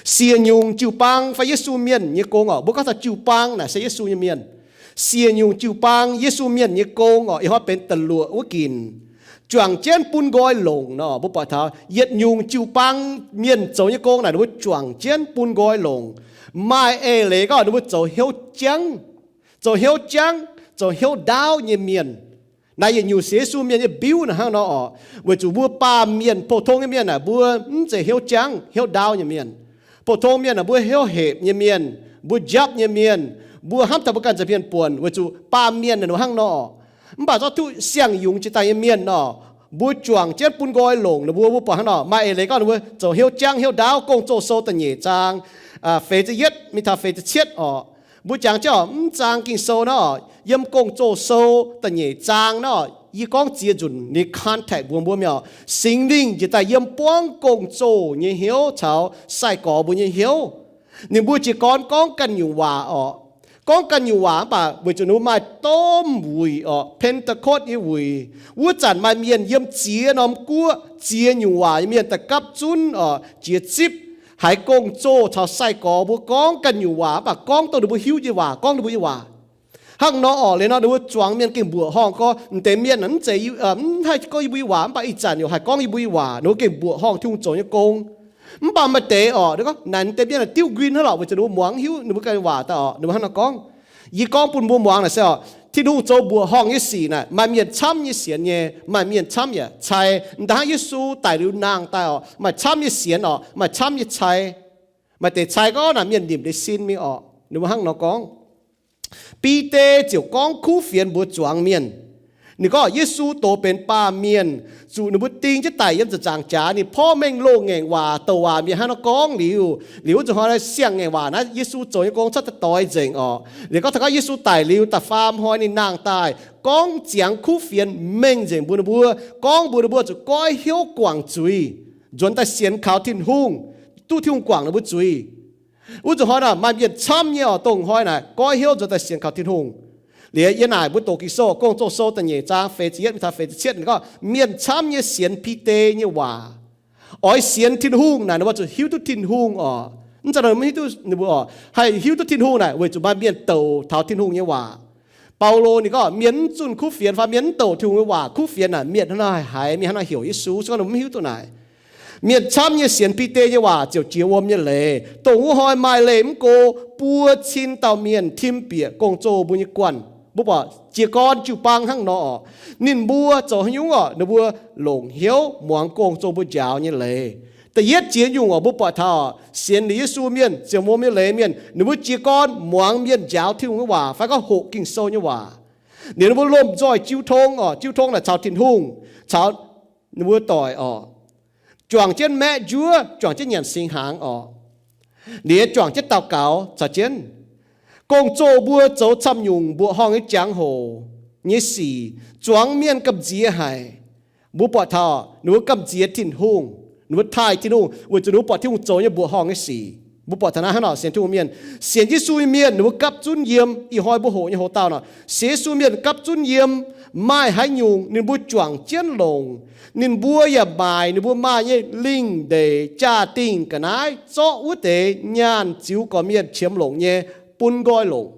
Siec nyungc jiu-baang fai Yesu mienh nyei gong orqc, mbuo gorngv taux jiu-baang naaic se Yesu nyei mienh. Siec nyungc jiu-baang Yesu mienh nyei gong orqc, ih hnoi benx da'luoqc wuov ginc. Juangc jienv bun nqoi longc nor, mbuo buatc taux yietc nyungc jiu-baang mienh zoux nyei gong naaic, ninh mbuo juangc jienv bun nqoi longc. Maaih eix leiz gorngv ninh mbuo zoux hnyouv jangv, zoux hnyouv jangv, zoux hnyouv ndaauv nyei mienh. Naaiv yietc nyungc sienx Yesu mienh nyei mbiuv naaic hnangv nor orqc. Weic zuqc mbuo baamh mienh, pou-tong nyei mienh naaic, mbuo mv zeiz hnyouv jangv hnyouv ndaauv nyei mienh. Pou-tong mienh naaic, mbuo hnyouv hepc nyei mienh, mbuo njapv nyei mienh, mbuo hnamv taux mbuo ganh nza'hmien buonc, weic zuqc baamh mienh naaic ninh hnangv nor orqc. Mv baac zorqv duqv siang-yungz jiex daaih nyei mienh nor, mbuo juangc jienv bun nqoi longc ninh mbuo, mbuo buatc hnangv nor, maaih eix leiz gorngv ninh mbuo zoux hnyouv jangv hnyouv ndaauv. Gong-Zoh sou da'nyeic zaang, feix ziepc yietv mingh taux feix ziepc cietv orqc. Mbuo jangx jienv orqc, mv zaang Ging-Sou nor, yiem Gong-Zoh sou da'nyeic zaang nor, yie gorngv ziex nzunc nyei context mbuox mbuo mienh orqc, Singx Lingh njiec daaih yiem buangv gong-zoh nyei hnyouv caux sai-gorx mbuo nyei hnyouv. Ninh mbuo jiez gorn gorngv ganh nyungc waac orqc. Gorngv ganh nyungc waac mv baac weic zuqc ninh mbuo maaih domh wuic orqc, Pentecost nyei wuic. Wuov zanc maaih mienh yiem ziex norm guoqv, ziex nyungc waac nyei mienh daaih gapv zunv orqc, jiex zipv haiz gong-zoh caux sai-gorx mbuo gorngv ganh nyungc waac, mv baac gorngv dongh ninh mbuo hiuv nyei waac, gorngv ninh mbuo nyei waac. Hnangv nor orqc, liuz nor ninh mbuo zuangx mienh gengh mbuoqc horngh gorngv, m'deix mienh mv zeiz, mv haih gorngv yie mbuo nyei waac, mv baac ih zanc yaac haih gorngv yie mbuo nyei waac. Ninh mbuo gengh mbuoqc horngh Tin-Hungh zoux nyei gong. Mv baac maaih deix orqc, naaic m'deix mienh diuv nquin hnangv lorqc, weic zuqc ninh mbuo muangx hiuv ninh mbuo ganh nyei waac daaih orqc. Ninh mbuo hnangv nor gorngv, Yie gorngv bun mbuo muangx naaic se orqc, Tin-Hungh zoux mbuoqc horngh nyei sic naaic, maaih mienh camv nyei sienx nyei, maaih mienh camv yaac cai. M'daaih hnangv Yesu daic liuz nangh daaih orqc, maaih camv nyei sienx orqc, maaih camv nyei cai. Maaih deix cai gorngv naaic mienh nimc deix sin mingh orqc. Ninh mbuo hnangv nor gorngv. Bide ziouc gorngv kuv fienx mbuox zuangx mienh. Ninh gorngv Yesu doz benx baamh mienh, zuqc ninh mbuo ding jienv daic yiem ziepc nzaangc jaax, ninh porv mengh loz-ngaengc waac douc waac mienh hnangv nor gorngv liuz. Liuz wuov zanc hnoi siang-ngaengc waac naaiv Yesu zoux nyei gong cuotv daaih doix nzengc orqc. Liuz gorngv taux gorngv Yesu daic liuz da'faam hnoi ninh nangh daaih, gorngv ziangx kuv fienx mengh nzengc mbuox ninh mbuo, gorngv mbuox ninh mbuo zuqc goiv hnyouv guangc zuiz, nzuonx daaih sienx kaux Tin-Hungh, duqv Tin-Hungh guangc ninh mbuo zuiz. Wuov zanc hnoi naaic maaih mienh camv nyei orqc, dongh hnoi naaic goiv hnyouv nzuonx daaih sienx kaux Tin-Hungh. Liuz yie naaic mbuo doqc Ging-Sou, Gong-Zoh sou da'nyeic zaang feix ziepc yietv mingh taux feix ziepc cietv, ninh gorngv mienh camv nyei sienx Bide nyei waac, oix sienx Tin-Hungh naaic, ninh mbuo zuqc hiuv duqv Tin-Hungh orqc. Mv zeiz mv hiuv duqv ninh mbuo orqc, haih hiuv duqv Tin-Hungh naaic weic zuqc maaih mienh douc taux Tin-Hungh nyei waac. Baulo ninh gorngv mienh mv zunh kuv fienx fai mienh mv douc Tin-Hungh nyei waac, kuv fienx naaic mienh hnangv nor haih haiz, mienh hnangv nor heuc Yesu, se gorngv ninh mv hiuv duqv naaic. Mienh camv nyei sienx Bide nyei waac ziouc jiex wuom nyei leiz. Dongh wuov hnoi maaih leih mv go buo cin dauh mienh tim bieqc gong-zoh mbuo nyei guanh. Mbuo buatc jiez gorn jiu-baang hnangv nor orqc. Ninh mbuo zoux haaix nyungc orqc? Ninh mbuo longc hnyouv muangx gong-zoh mbuo njaaux nyei leiz. Da'yietv jiex nyungc orqc, mbuo buatc taux sienx liuz Yesu mienh, ziouc wuom nyei leiz mienh, ninh mbuo jiez gorn muangx mienh njaaux Tin-Hungh nyei waac fai gorngv hoqc Ging-Sou nyei waac. Liuz ninh mbuo lomh nzoih jiu tong orqc, jiu tong naaic caux Tin-Hungh, caux ninh mbuo doic orqc, juangc jienv maeqv njuov, juangc jienv nyanc singx hnaangx orqc. Liuz juangc jienv daux gaux caux jienv. Gong-zoh mbuo zoux camv-nyungc mbuoqc horngh nyei jangx-hoc nyei sic, zuangx mienh gamh nziex haic. Mbuo buatc taux ninh mbuo gamh nziex Tin-Hungh, ninh mbuo taaih Tin-Hungh weic zuqc ninh mbuo buatc Tin-Hungh zoux nyei mbuoqc horngh nyei sic. Mbuo buatc taux naaiv hnangv nor, sienx Tin-Hungh mienh, sienx Yesu nyei mienh, ninh mbuo gapv zunv yiem. Ih hnoi mbuo hoqc nyei hoc-dauh nor, sienx Yesu mienh gapv zunv yiem, maaih haaix nyungc ninh mbuo juangc jienv longc. Ninh mbuo yaac maaic ninh mbuo maaih nyei lingh ndeic jaa-dingh ga'naaiv zorqv wuov deix nyaanh ziux gorqv-mienh qiemx longc nyei bun nqoi longc.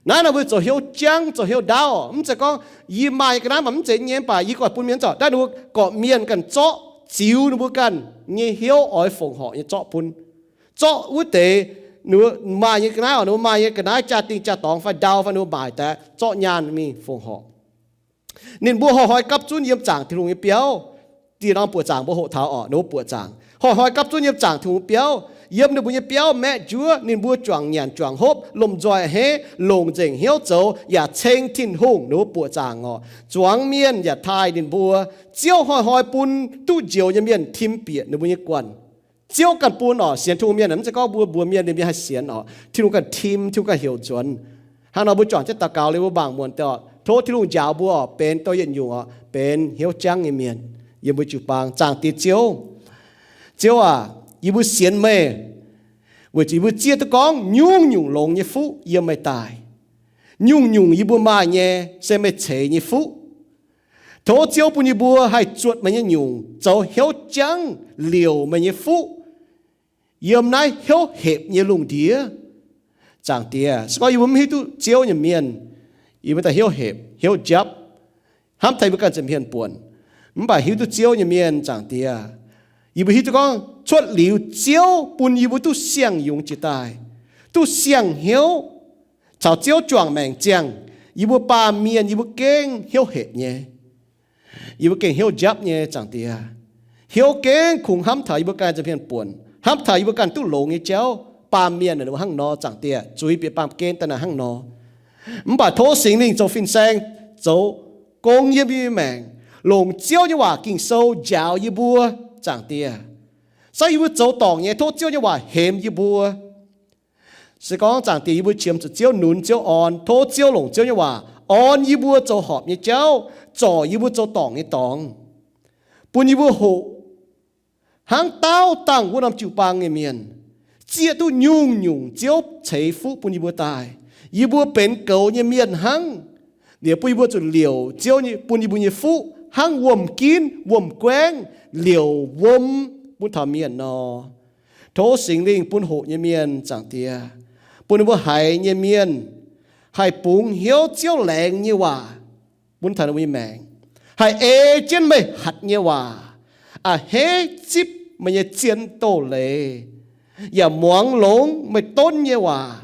Naaiv nor mbuo zoux hnyouv jangv, zoux hnyouv ndaauv. Mv zeiz gorngv yie maaih nyei ga'naaiv mv zeiz nyei, mv baac yie goiv bun mienh zorqv. Naaiv ninh mbuo gorqv-mienh ganh zorqv ziux ninh mbuo ganh nyei hnyouv oix fongc horc nyei zorqv bun. Zorqv wuov deix ninh mbuo maaih nyei ga'naaiv, ninh mbuo maaih nyei ga'naaiv jaa-dingh jaa-dorngx fai ndau fai ninh mbuo maaic daaih zorqv nyaanh mingh fongc horc. Ninh mbuo hnoi-hnoi gapv zunv yiem zaangc Tin-Hungh nyei biauv. Dieh norm buoqc zaangc mbuo hoqc taux orqc, ninh mbuo buoqc zaangc. Hnoi-hnoi gapv zunv yiem zaangc Tin-Hungh biauv, yiem ninh mbuo nyei biauv maeqv njuov, ninh mbuo juangc nyanc juangc hopv, lomh nzoih a'hneiv, longc nzengc hnyouv zoux yaac ceng Tin-Hungh, ninh mbuo buoqc zaangc orqc. Zuangx mienh yaac taaih ninh mbuo. Ziouv hnoi-hnoi bun duqv njoux nyei mienh tim bieqc ninh mbuo nyei guanh. Ziouv ganh bun orqc, sienx Tin-Hungh mienh mv zeiz gorngv mbuo mbuox mienh liemh mienh haih sienx orqc. Tin-Hungh ganh tim, Tin-Hungh ganh heuc nzuonx. Hnangv nor mbuo juangc jienv daux gaux liuz mbuo mangc muonc deix orqc, tov Tin-Hungh njaaux mbuo orqc benx dongh yietc nyungc orqc benx hnyouv jangv nyei mienh yiem mbuo jiu-baang. Zaangc Diex Ziouv, Ziouv aac, yie mbuo sienx meih weic zuqc yie mbuo zieqv duqv gorngv nyungc-nyungc longx nyei fuqv yiem meih daaih. Nyungc-nyungc yie mbuo maaih nyei se meih ceix nyei fuqv. Tov Ziouv bun yie mbuo haih zuotc meih nyei nyungc, zoux hnyouv jangv liouc meih nyei fuqv. yiem naaiv heuv hepc nyei lungh ndiev. Zaangc Diex, se gorngv yie mbuo mv hiuv duqv Ziouv nyei mienh, yie mbuo daaih heuv hepc, heuv njapv, hnamv taux yie mbuo ganh nza'hmien buonc. Mv baac hiuv duqv Ziouv nyei mienh, Zaangc Diex, yie mbuo hiuv duqv gorngv cuotv liuz Ziouv bun yie mbuo duqv siang-yungz jiex daaih, duqv siang-hnyouv, caux Ziouv juangc maengc ziangh, yie mbuo baamh mienh yie mbuo gengh heuv hepc nyei. Yie mbuo gengh heuv njapv nyei, Zaangc Diex. Heuv gengh kungx hnamv taux yie mbuo ganh nza'hmien buonc, hnamv taux yie mbuo ganh duqv longx nyei jauv. Baamh mienh naaic ninh mbuo hnangv nor, Zaangc Diex, zuiz bieqc baamh gen daaih naaic hnangv nor. Mv baac tov Singx Lingh zoux fin-saeng, zoux gong yiem yie mbuo maengc, longc Ziouv nyei waac Ging-Sou njaaux yie mbuo, Zaangc Diex. Se yie mbuo zoux dorngc nyei, tov Ziouv nyei waac hemx yie mbuo. Se gorngv, Zaangc Diex, yie mbuo qiemx zuqc Ziouv nunz, Ziouv orn, tov Ziouv longc Ziouv nyei waac orn yie mbuo zoux horpc nyei jauv, zorc yie mbuo zoux dorngc nyei dorngx, bun yie mbuo hoqc hnangv daauh dangh wuov norm jiu-baang nyei mienh, zieqv duqv nyungc-nyungc Ziouv ceix fuqv bun yie mbuo daaih. Yie mbuo benx goux nyei mienh hnangv, liuz bun yie mbuo zuqc liouc Ziouv bun yie mbuo nyei fuqv hnangv wuom-ginv, wuom-guaengv liouc wuom bun taux mienh nor. Tov Singx Lingh bun hoqc nyei mienh, Zaangc Diex, bun ninh mbuo haiz nyei mienh haih bungx hnyouv Ziouv laengz nyei waac bun taux ninh mbuo nyei maengc, haih ei jienv meih hatc nyei waac, a'hneiv zipv meih nyei zien doz-leiz, yaac muangx longx meih donv nyei waac,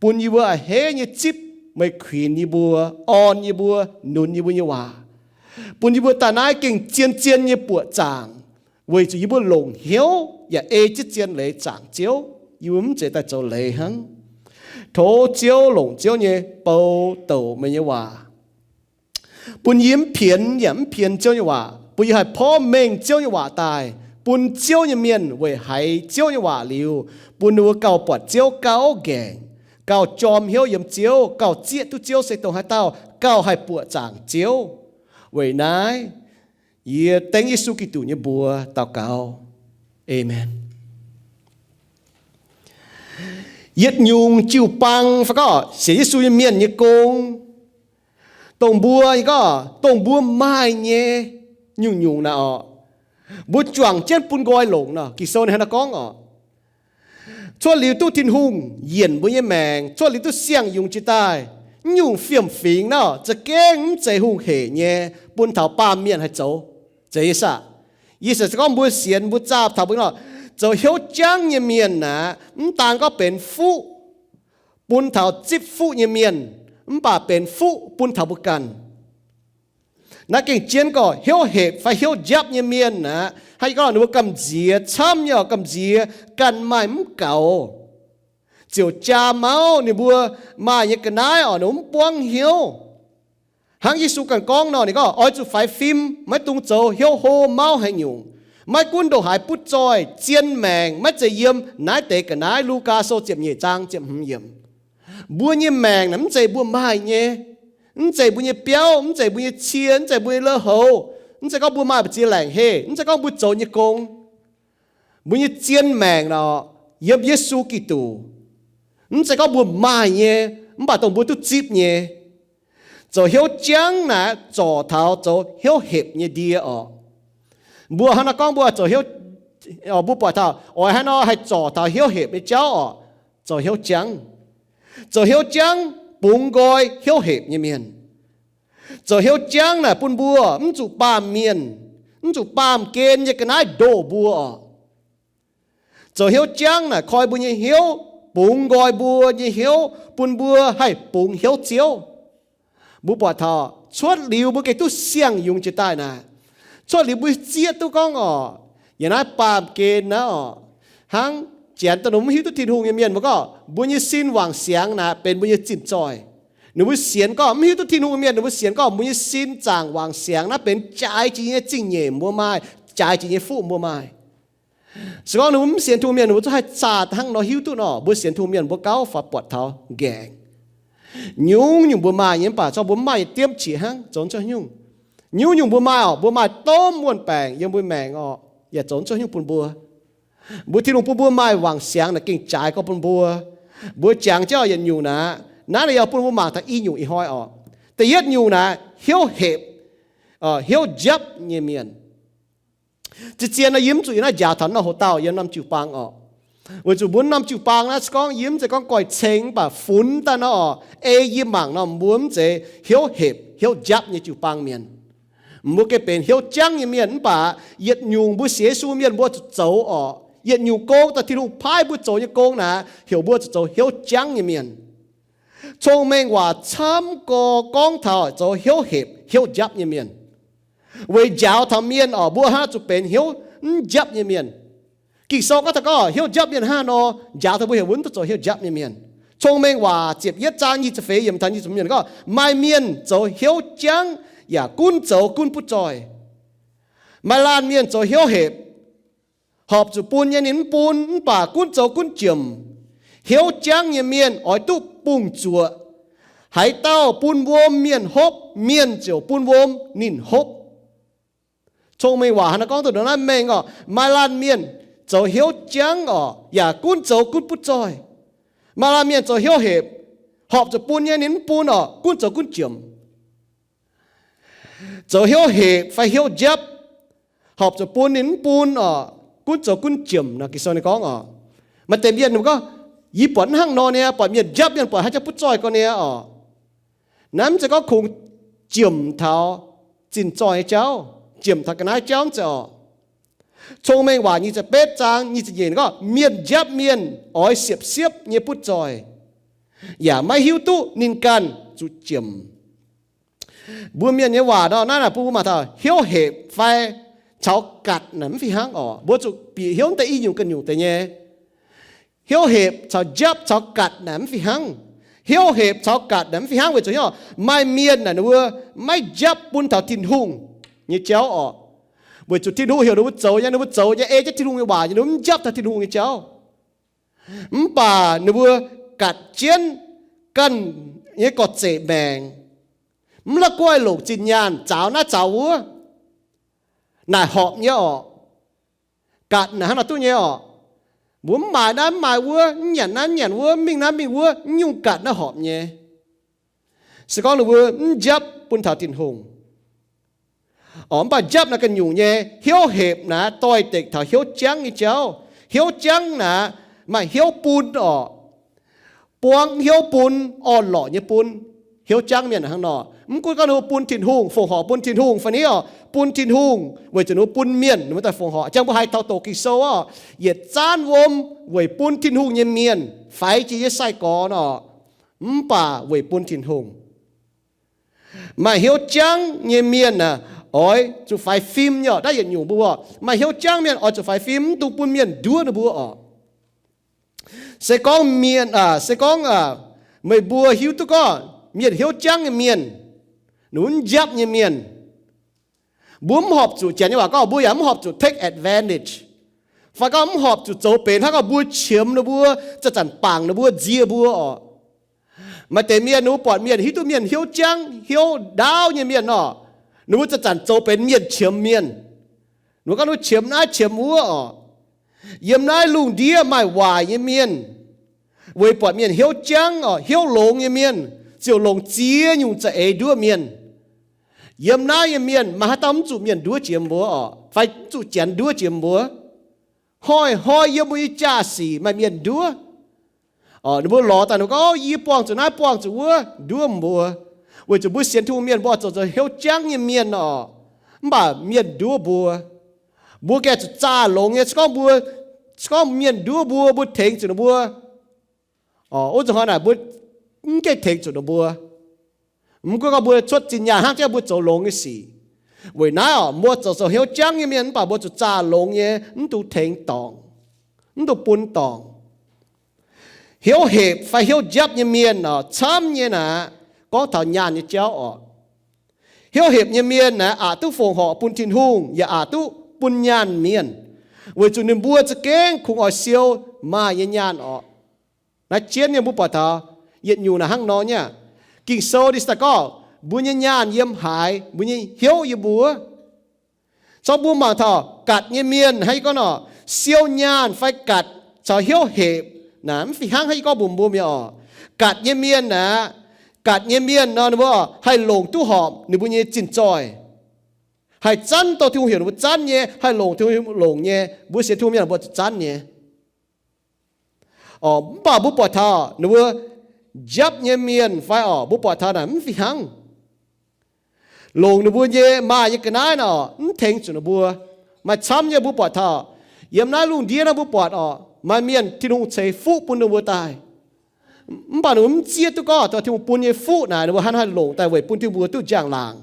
bun yie mbuo a'hneiv nyei zipv meih kuinx yie mbuo, orn yie mbuo, nunz yie mbuo nyei waac, bun yie mbuo daaih naaiv gengh zien-zien nyei buoqc zaangc, weic zuqc yie mbuo longc hnyouv yaac ei jienv zien leiz zaangc Ziouv. Yie mbuo mv zeiz daaih zoux leiz hnangv. Tov Ziouv longc Ziouv nyei bou douc meih nyei waac, bun yie mv pienx yaac mv pien Ziouv nyei waac, bun yie haih porv mengh Ziouv nyei waac daaih, bun Ziouv nyei mienh weic haiz Ziouv nyei waac liuz, bun ninh mbuo gauh buatc Ziouv gauh ngaengc, gauh jorm hnyouv yiem Ziouv, gauh zieqv duqv Ziouv se dongh haaix dauh, gauh haih buoqc zaangc Ziouv. Weic naaiv, yie dengv Yesu Giduc nyei mbuox daux gaux. Aamen. Yietc nyungc jiu-baang fai gorngv sienx Yesu nyei mienh nyei gong, dongh mbuo nyei gorngv, dongh mbuo maaih nyei nyungc-nyungc naaic orqc, mbuo juangc jienv bun nqoi longc nor. Ging-Sou ninh hnangv naaiv gorngv orqc, cuotv liuz duqv Tin-Hungh yienc mbuo nyei maengc, cuotv liuz duqv siang-yungz jiex daaih, naaiv nyungc fiem-fingx naaiv za'gengh mv zeiz hungh hec nyei bun taux baamh mienh haih zoux. Zeiz nyei saah? Yie se gorngv mbuo sienx mbuo zaah taux mbuo nor, zoux hnyouv jangv nyei mienh naaic, mv daan gorngv benx fuqv bun taux zipv fuqv nyei mienh, mv baac benx fuqv bun taux mbuo ganh. Naaiv gengh jienv gorngv hnyouv hepc fai hnyouv njapv nyei mienh naaic, hnangv yie gorngv ninh mbuo gamh nziex camv nyei orqc, gamh nziex ganh maaih mv gaux, ziouc jaa mauv ninh mbuo maaih nyei ga'naaiv orqc, ninh mbuo mv buangv hnyouv. Hnangv Yesu ganh gorngv nor, ninh gorngv, oix zuqc faix fim, maiv dungx zoux hnyouv hlo mauv haaix nyungc. Maiv gunv ndongc haaix butv zoih, zien maengc maiv zeiz yiem naaiv deix ga'naaiv. Lugaa Sou ziepc nyeic zaang ziepc hmz yiemc. Mbuo nyei maengc naaic mv zeiz mbuo maaih nyei. Mv zeiz mbuo nyei biauv, mv zeiz mbuo nyei cie, mv zeiz mbuo nyei la'houx, mv zeiz gorngv mbuo maaih mbu'ziex laengc heh, mv zeiz gorngv mbuo zoux nyei gong. Mbuo nyei zien maengc naaic, yiem Yesu Giduc. Mv zeiz gorngv mbuo maaih nyei, mv baac dongh mbuo duqv zipv nyei. Zoux hnyouv jangv naaic zorc taux zoux hnyouv hepc nyei ndie orqc. Mbuo hnangv naaiv gorngv mbuo zoux hnyouv, mbuo buatc taux oix haaix nor haih zorc taux hnyouv hepc nyei jauv orqc? Zoux hnyouv jangv. Zoux hnyouv jangv bungx nqoi hnyouv hepc nyei mienh. Zoux hnyouv jangv naaic bun mbuo mv zuqc baamh mienh, mv zuqc baamh gen nyei ga'naaiv ndoh mbuo orqc. Zoux hnyouv jangv naaic koi mbuo nyei hnyouv, bungx nqoi mbuo nyei hnyouv, bun mbuo haih bungx hnyouv Ziouv. Mbuo buatc taux cuotv liuz mbuo gengh duqv siang-yungz jiex daaih naaic, cuotv liuz mbuo zieqv duqv gorngv orqc, yiem naaiv baamh gen naaiv orqc, hnangv janx daaih nor mv hiuv duqv Tin-Hungh nyei mienh mbuo gorngv mbuo nyei sin wangc siangx naaic benx mbuo nyei zinh zoih. Ninh mbuo sienx gorngv mv hiuv duqv Tin-Hungh nyei mienh, ninh mbuo sienx gorngv mbuo nyei sin zaangc wangc siangx naaiv benx jaaix jiex nyei zingh nyeic mbuo maaih, jaaix jiex nyei fuqv mbuo maaih. Se gorngv ninh mbuo mv sienx Tin-Hungh mienh, ninh mbuo zungv haih zaah hnangv nor hiuv duqv nor, mbuo sienx Tin-Hungh mienh mbuo gauh faaux buatc taux nqaengc. Nyungc-nyungc mbuo maaih nyei mv baac corc mbuo mv maaih nyei diemv qiex hnangv, zoux zuqc haaix nyungc. Nyungc-nyungc mbuo maaih orqc, mbuo maaih domh muonh baengc yiem mbuo maengc orqc, yaac zoux zuqc haaix nyungc bun mbuo. Mbuo Tin-Hungh bun mbuo maaih wangc siangx naaic gengh jaaix gorx bun mbuo. Mbuo jangx jienv yietc nyungc naaic, naaiv naaic yaac bun mbuo mangc taux i nyungc ih hnoi orqc. Da'yietv nyungc naaic hnyouv hepc, hnyouv njapv nyei mienh. Zien-zien nor yie mv zuqc yiem naaiv njaaux taux norm hoc-dauh yiem norm jiu-baang orqc. Weic zuqc mbuo norm jiu-baang naaiv se gorngv yie mv zeiz gorngv goiv ceng mv baac funx daaih nor oc, ei yie mangc nor mbuo mv zeiz hnyouv hepc hnyouv njapv nyei jiu-baang mienh. Mbuo gengh benx hnyouv jangv nyei mienh mv baac yietc nyungc mbuo sienx Yesu mienh mbuo zuqc zoux oc, yietc nyungc gong daaih Tin-Hungh paaiv mbuo zoux nyei gong naaic heuc mbuo zuqc zoux hnyouv jangv nyei mienh. Cong-mengh waac camv gorx gorngv taux zoux hnyouv hepc hnyouv njapv nyei mienh. Weic njaaux taux mienh oc, mbuo hnangv zuqc benx hnyouv mv njapv nyei mienh. Ging-Sou gorngv taux gorngv hnyouv njapv mienh hnangv nor, njaaux taux mbuo heuc mbuo mv duqv zoux hnyouv njapv nyei mienh. Cong-mengh waac ziepc yietv zaang nyic ziepc feix yiemc taux nyic ziepc mienh gorngv, maaih mienh zoux hnyouv jangv yaac gunv zoux gunv butv zoih. Maaih laanh mienh zoux hnyouv hepc, horpc zuqc bun nyei ninh mv bun, mv baac gunv zoux gunv jomc. Hnyouv jangv nyei mienh oix duqv bungx-zuoqc. Haaix dauh bun wuom mienh hopv, mienh ziouc bun wuom ninh hopv. Cong-mengh waac hnangv naaiv gorngv duqv ndongc naaiv mengh oc, maaih laanh mienh zoux hnyouv jangv oc, yaac gunv zoux gunv butv zoih. Maaih laanh mienh zoux hnyouv hepc, horpc zuqc bun nyei ninh mv bun oc, gunv zoux gunv jomc. Zoux hnyouv hepc fai hnyouv njapv, horpc zuqc bun ninh mv bun oc, gunv zoux gunv jomc nor, Ging-Sou ninh gorngv oc. Maaih deix mienh ninh gorngv, yie buatc mv hnangv nor niaa, buatc mienh njapv mienh buatc haaix jangx butv zoih gorx niaa oc. Naaiv mv zeiz gorngv kungx jomc taux zinh zoih nyei jauv, jomc taux ga'naaiv jauv mv zeiz oc. Cong-mengh waac nyic ziepc betv zaang nyic ziepc nyeic gorngv, mienh njapv mienh oix siepv-siepv nyei butv zoih, yaac maiv hiuv duqv ninh ganh zuqc jomc. Mbuo mienh nyei waac nor naaiv naaic bun mbuo mangc taux hnyouv hepc fai caux gatc naaic mv fih hnangv oc. Mbuo zuqc bieqc hnyouv daaih i nyungc ganh nyungc deix nyei. Hnyouv hepc caux njapv caux gatc naaic mv fih hnangv. Hnyouv hepc caux gatc naaic mv fih hnangv weic zuqc hnyouv maaih mienh naaic ninh mbuo maiv njapv bun taux Tin-Hungh nyei jauv oc. Weic zuqc Tin-Hungh heuc ninh mbuo zoux nyei, ninh mbuo zoux nyei ei jienv Tin-Hungh nyei waac nyei, ninh mbuo mv njapv taux Tin-Hungh nyei jauv. Mv baac ninh mbuo gatc jienv ganh nyei gorx-zeic maengc, mv la'guaih longc zinh nyaanh zaaux naaiv zaaux wuov, naaic horpc nyei orqc. Gatc naaic hnangv naaic duqv nyei orqc. Mbuo mv maaiz naaiv mv maaiz wuov, mv nyanc naaiv mv nyanc wuov, mv mingh naaiv mv mingh wuov, mv nyungc gatc naaiv horpc nyei. Se gorngv ninh mbuo mv njapv bun taux Tin-Hungh. Orqc, mv baac njapv naaic ganh nyungc nyei, hnyouv hepc naaic doix-dekc taux hnyouv jangv nyei jauv. Hnyouv jangv naaic maaih hnyouv bun orqc. Buangv hnyouv bun, orn-lorqc nyei bun. Hnyouv jangv mienh hnangv nor, mv gunv gorngv ninh mbuo bun Tin-Hungh, fongc horc bun Tin-Hungh fai ni orqc, bun Tin-Hungh weic zuqc ninh mbuo bun mienh, ninh mbuo daaih fongc horc. Jangx mbuo haiz taux doqc Ging-Sou orqc, yietc zaanv wuom weic bun Tin-Hungh nyei mienh faix jiex nyei sai-gorx orqc, mv baac weic bun Tin-Hungh. Maaih hnyouv jangv nyei mienh aah, oix zuqc faix fim nyei orqc. Naaiv yietc nyungc mbuo, maaih hnyouv jangv mienh oix zuqc faix fim, mv dungx bun mienh nduov ninh mbuo orqc. Se gorngv mienh, se gorngv meih mbuo hiuv duqv gorngv mienh hnyouv jangv nyei mienh, ninh mbuo mv njapv nyei mienh, mbuo mv horpc zuqc, Janx nyei waac gorngv, mbuo yaac mv horpc zuqc take advantage, fai gorngv mv horpc zuqc zoux benx hnangv gorngv mbuo qiemx ninh mbuo, zanc-zanc bangc ninh mbuo, nzie mbuo orqc. Maaih deix mienh ninh mbuo buatc mienh, hiuv duqv mienh hnyouv jangv hnyouv ndaauv nyei mienh orqc, ninh mbuo zanc-zanc zoux benx mienh qiemx mienh. Ninh mbuo gorngv ninh mbuo qiemx naaiv qiemx wuov orqc. Yiem naaiv lungh ndiev maaih waaic nyei mienh, weic buatc mienh hnyouv jangv orqc, hnyouv longx nyei mienh ziouc longc ziex nyungc za'eix nduov mienh. Yiem naaiv nyei mienh maaih haaix dauh mv zuqc mienh nduov jiex mbuo orqc, fai mv zuqc Janx nduov jiex mbuo? Hnoi-hnoi yiem mbuo nyei jaa-sic maaih mienh nduov. Ninh mbuo lorz daaih ninh mbuo gorngv, yie buangh zuqc naaiv buangh zuqc wuov, nduov mbuo. Weic zuqc mbuo sienx Tin-Hungh mienh mbuo zoux zoux hnyouv jangv nyei mienh orqc, mv baac mienh nduov mbuo. Mbuo gengh zuqc zaah longx nyei. Se gorngv mbuo, se gorngv mienh nduov mbuo, mbuo tengx zuqc ninh mbuo, wuov zanc hnoi naaic mbuo mv gengh tengx zuqc ninh mbuo. Mv gunv gorngv mbuo cuotv zinh nyaanh hnangv jangv mbuo zoux longx nyei sic. Weic naaiv orqc, mbuo zoux zoux hnyouv jangv nyei mienh mv baac mbuo zuqc zaah longx nyei, mv dungx tengx dorngc, mv dungx bun dorngc. Hnyouv hepc fai hnyouv njapv nyei mienh orqc, camv nyei naaic, gorngv taux nyaanh nyei jauv orqc. Hnyouv hepc nyei mienh naaic aqc duqv fongc horc bun Tin-Hungh yaac aqc duqv bun nyaanh mienh, weic zuqc ninh mbuo za'gengh kungx oix siou maaih nyei nyaanh orqc. Naaiv jienv nyei mbuo buatc taux yietc nyungc naaic hnangv nor nyei aqv. Ging-Sou ninh daaih gorngv mbuo nyei nyaanh yiem haaix, mbuo nyei hnyouv yiem mbuo. Cong mbuo mangc taux gatc nyei mienh hnangv yie gorngv nor, siou nyaanh fai gatc caux hnyouv hepc naaic mv fih hnangv. Hnangv yie gorngv mbuox mbuo mi'aqv orqc, gatc nyei mienh naaic, gatc nyei mienh nor ninh mbuo haih longc duqv horpc ninh mbuo nyei zinh zoih, haih zanv dorh Tin-Hungh heuc ninh mbuo zanv nyei, haih longc Tin-Hungh longc nyei. Mbuo sienx Tin-Hungh mienh mbuo zuqc zanv nyei. Mv baac mbuo buatc taux ninh mbuo njapv nyei mienh fai orqc, mbuo buatc taux naaic mv fih hnangv. Longc ninh mbuo nyei maaih nyei ga'naaiv nor, mv tengx zuqc ninh mbuo. Maaih camv nyei mbuo buatc taux, yiem naaiv lungh ndiev naaiv mbuo buatc orqc, maaih mienh Tin-Hungh ceix fuqv bun ninh mbuo daaih. Mv baac ninh mbuo mv zieqv duqv gorngv taux Tin-Hungh bun nyei fuqv naaic ninh mbuo hnangv haaix longc daaih weic bun Tin-Hungh mbuo duqv njang-laangc.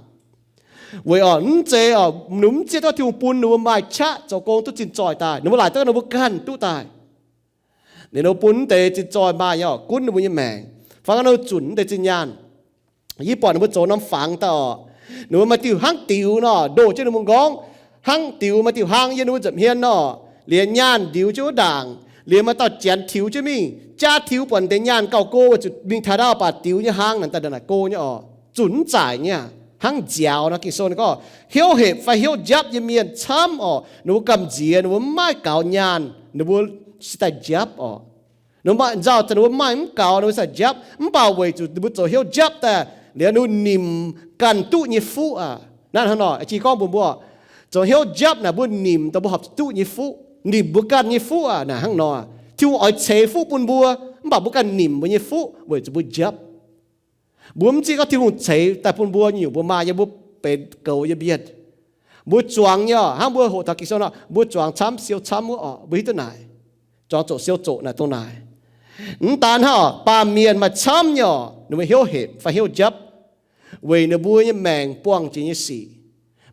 Weic orqc, mv zeiz orqc, ninh mbuo mv zieqv duqv Tin-Hungh bun ninh mbuo maaih qaqv zoux gong duqv zinh zoih daaih. Ninh mbuo laaic duqv ninh mbuo ganh duqv daaih. Ninh mbuo bun mv deix zinh zoih maaih nyei orqc, gunv ninh mbuo nyei maengc, fai gorngv ninh mbuo zunc mv deix zinh nyaanh. Yie buatc ninh mbuo zoux norm fangx daaih orqc, ninh mbuo maaih diuh hnangv diux nor, ndoh jienv ninh mbuo nqorngv, hnangv diux maaih diuh hlang yiem ninh mbuo nza'hmien nor, liemh nyaanh ndiux jienv wuov ndaangc, liemh maaih dauh janx tiux jienv mingh, jaa tiux buatc deix nyaanh gauh go weic zuqc mingh taux ndau baac diux nyei hlang naaic daaih naaic go nyei orqc, zunc mv zaaic nyei aqv. Hnangv nziaaux nor, Ging-Sou gorngv, hnyouv hepc fai hnyouv njapv nyei mienh camv orqc, ninh mbuo gamh nziex, ninh mbuo mv maaih gaux nyaanh, ninh mbuo se daaih njapv orqc. Ninh mbuo maaih nzauh, ninh mbuo maaih mv gaux, ninh mbuo se daaih njapv. Mv baac weic zuqc ninh mbuo zoux hnyouv njapv daaih liuz, ninh mbuo nimc ganh duqv nyei fuqv aqv. Naaiv hnangv nor, jiex gorngv mbuox mbuo, zoux hnyouv njapv naaic mbuo nimc daaih mbuo horpc duqv nyei fuqv, nimc mbuo ganh nyei fuqv aqv. Naaic hnangv nor, Tin-Hungh oix ceix fuqv bun mbuo, mv baac mbuo ganh nimc mbuo nyei fuqv weic zuqc mbuo njapv. Mbuo mv zieqv gorngv Tin-Hungh ceix daaih bun mbuo nyungc mbuo maaih nyei, mbuo benx goux nyei mienh. Mbuo zuangx nyei orqc, hnangv mbuo hoqc taux Ging-Sou nor, mbuo zuangx camv siou camv wuov orqc, mbuo hiuv duqv naaic. Zuangx zoqc siou zoqc naaic dongh naaic. Mv daan hnangv orqc, baamh mienh maaih camv nyei orqc, ninh mbuo hnyouv hepc fai hnyouv njapv weic ninh mbuo nyei maengc buangh jiex nyei sic.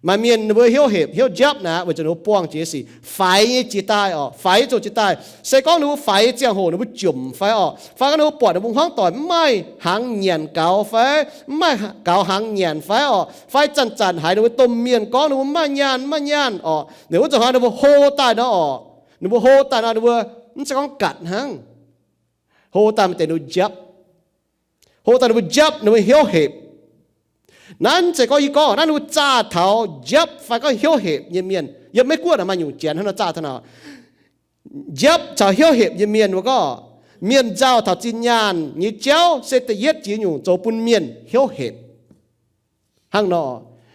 Maaih mienh ninh mbuo hnyouv hepc hnyouv njapv naaic weic zuqc ninh mbuo buangh jiex nyei sic faix nyei jiex daaih orqc, faix nyei zoqc jiex daaih. Se gorngv ninh mbuo faix nyei ziangh hoc ninh mbuo jomc fai orqc, fai gorngv ninh mbuo buatc ninh mbuo hmuangv doic mv maaih hnaangx nyanc gaux fai mv maaih gaux hnaangx nyanc fai orqc, fai zanc-zanc haiz ninh mbuo domh mienh gorngv ninh mbuo mv maaih nyaanh, mv maaih nyaanh orqc, ninh wuov zanc haaix ninh mbuo hlo daaih nor orqc, ninh mbuo hlo daaih nor ninh mbuo mv zeiz gorngv gatc hnangv. Hlo daaih maaih deix ninh mbuo njapv. Hlo daaih ninh mbuo njapv, ninh mbuo hnyouv hepc. Naaiv mv zeiz gorngv yie gorngv naaiv ninh mbuo zaah taux njapv fai gorngv hnyouv hepc nyei mienh. Yiem Meiv Guoqv naaic maaih nyungc janx hnangv nor zaah taux naaic. Njapv caux hnyouv hepc nyei mienh mbuo gorngv, mienh nzauh taux zinh nyaanh nyei jauv se da'yietv jiex nyungc zoux bun mienh hnyouv hepc. Hnangv nor,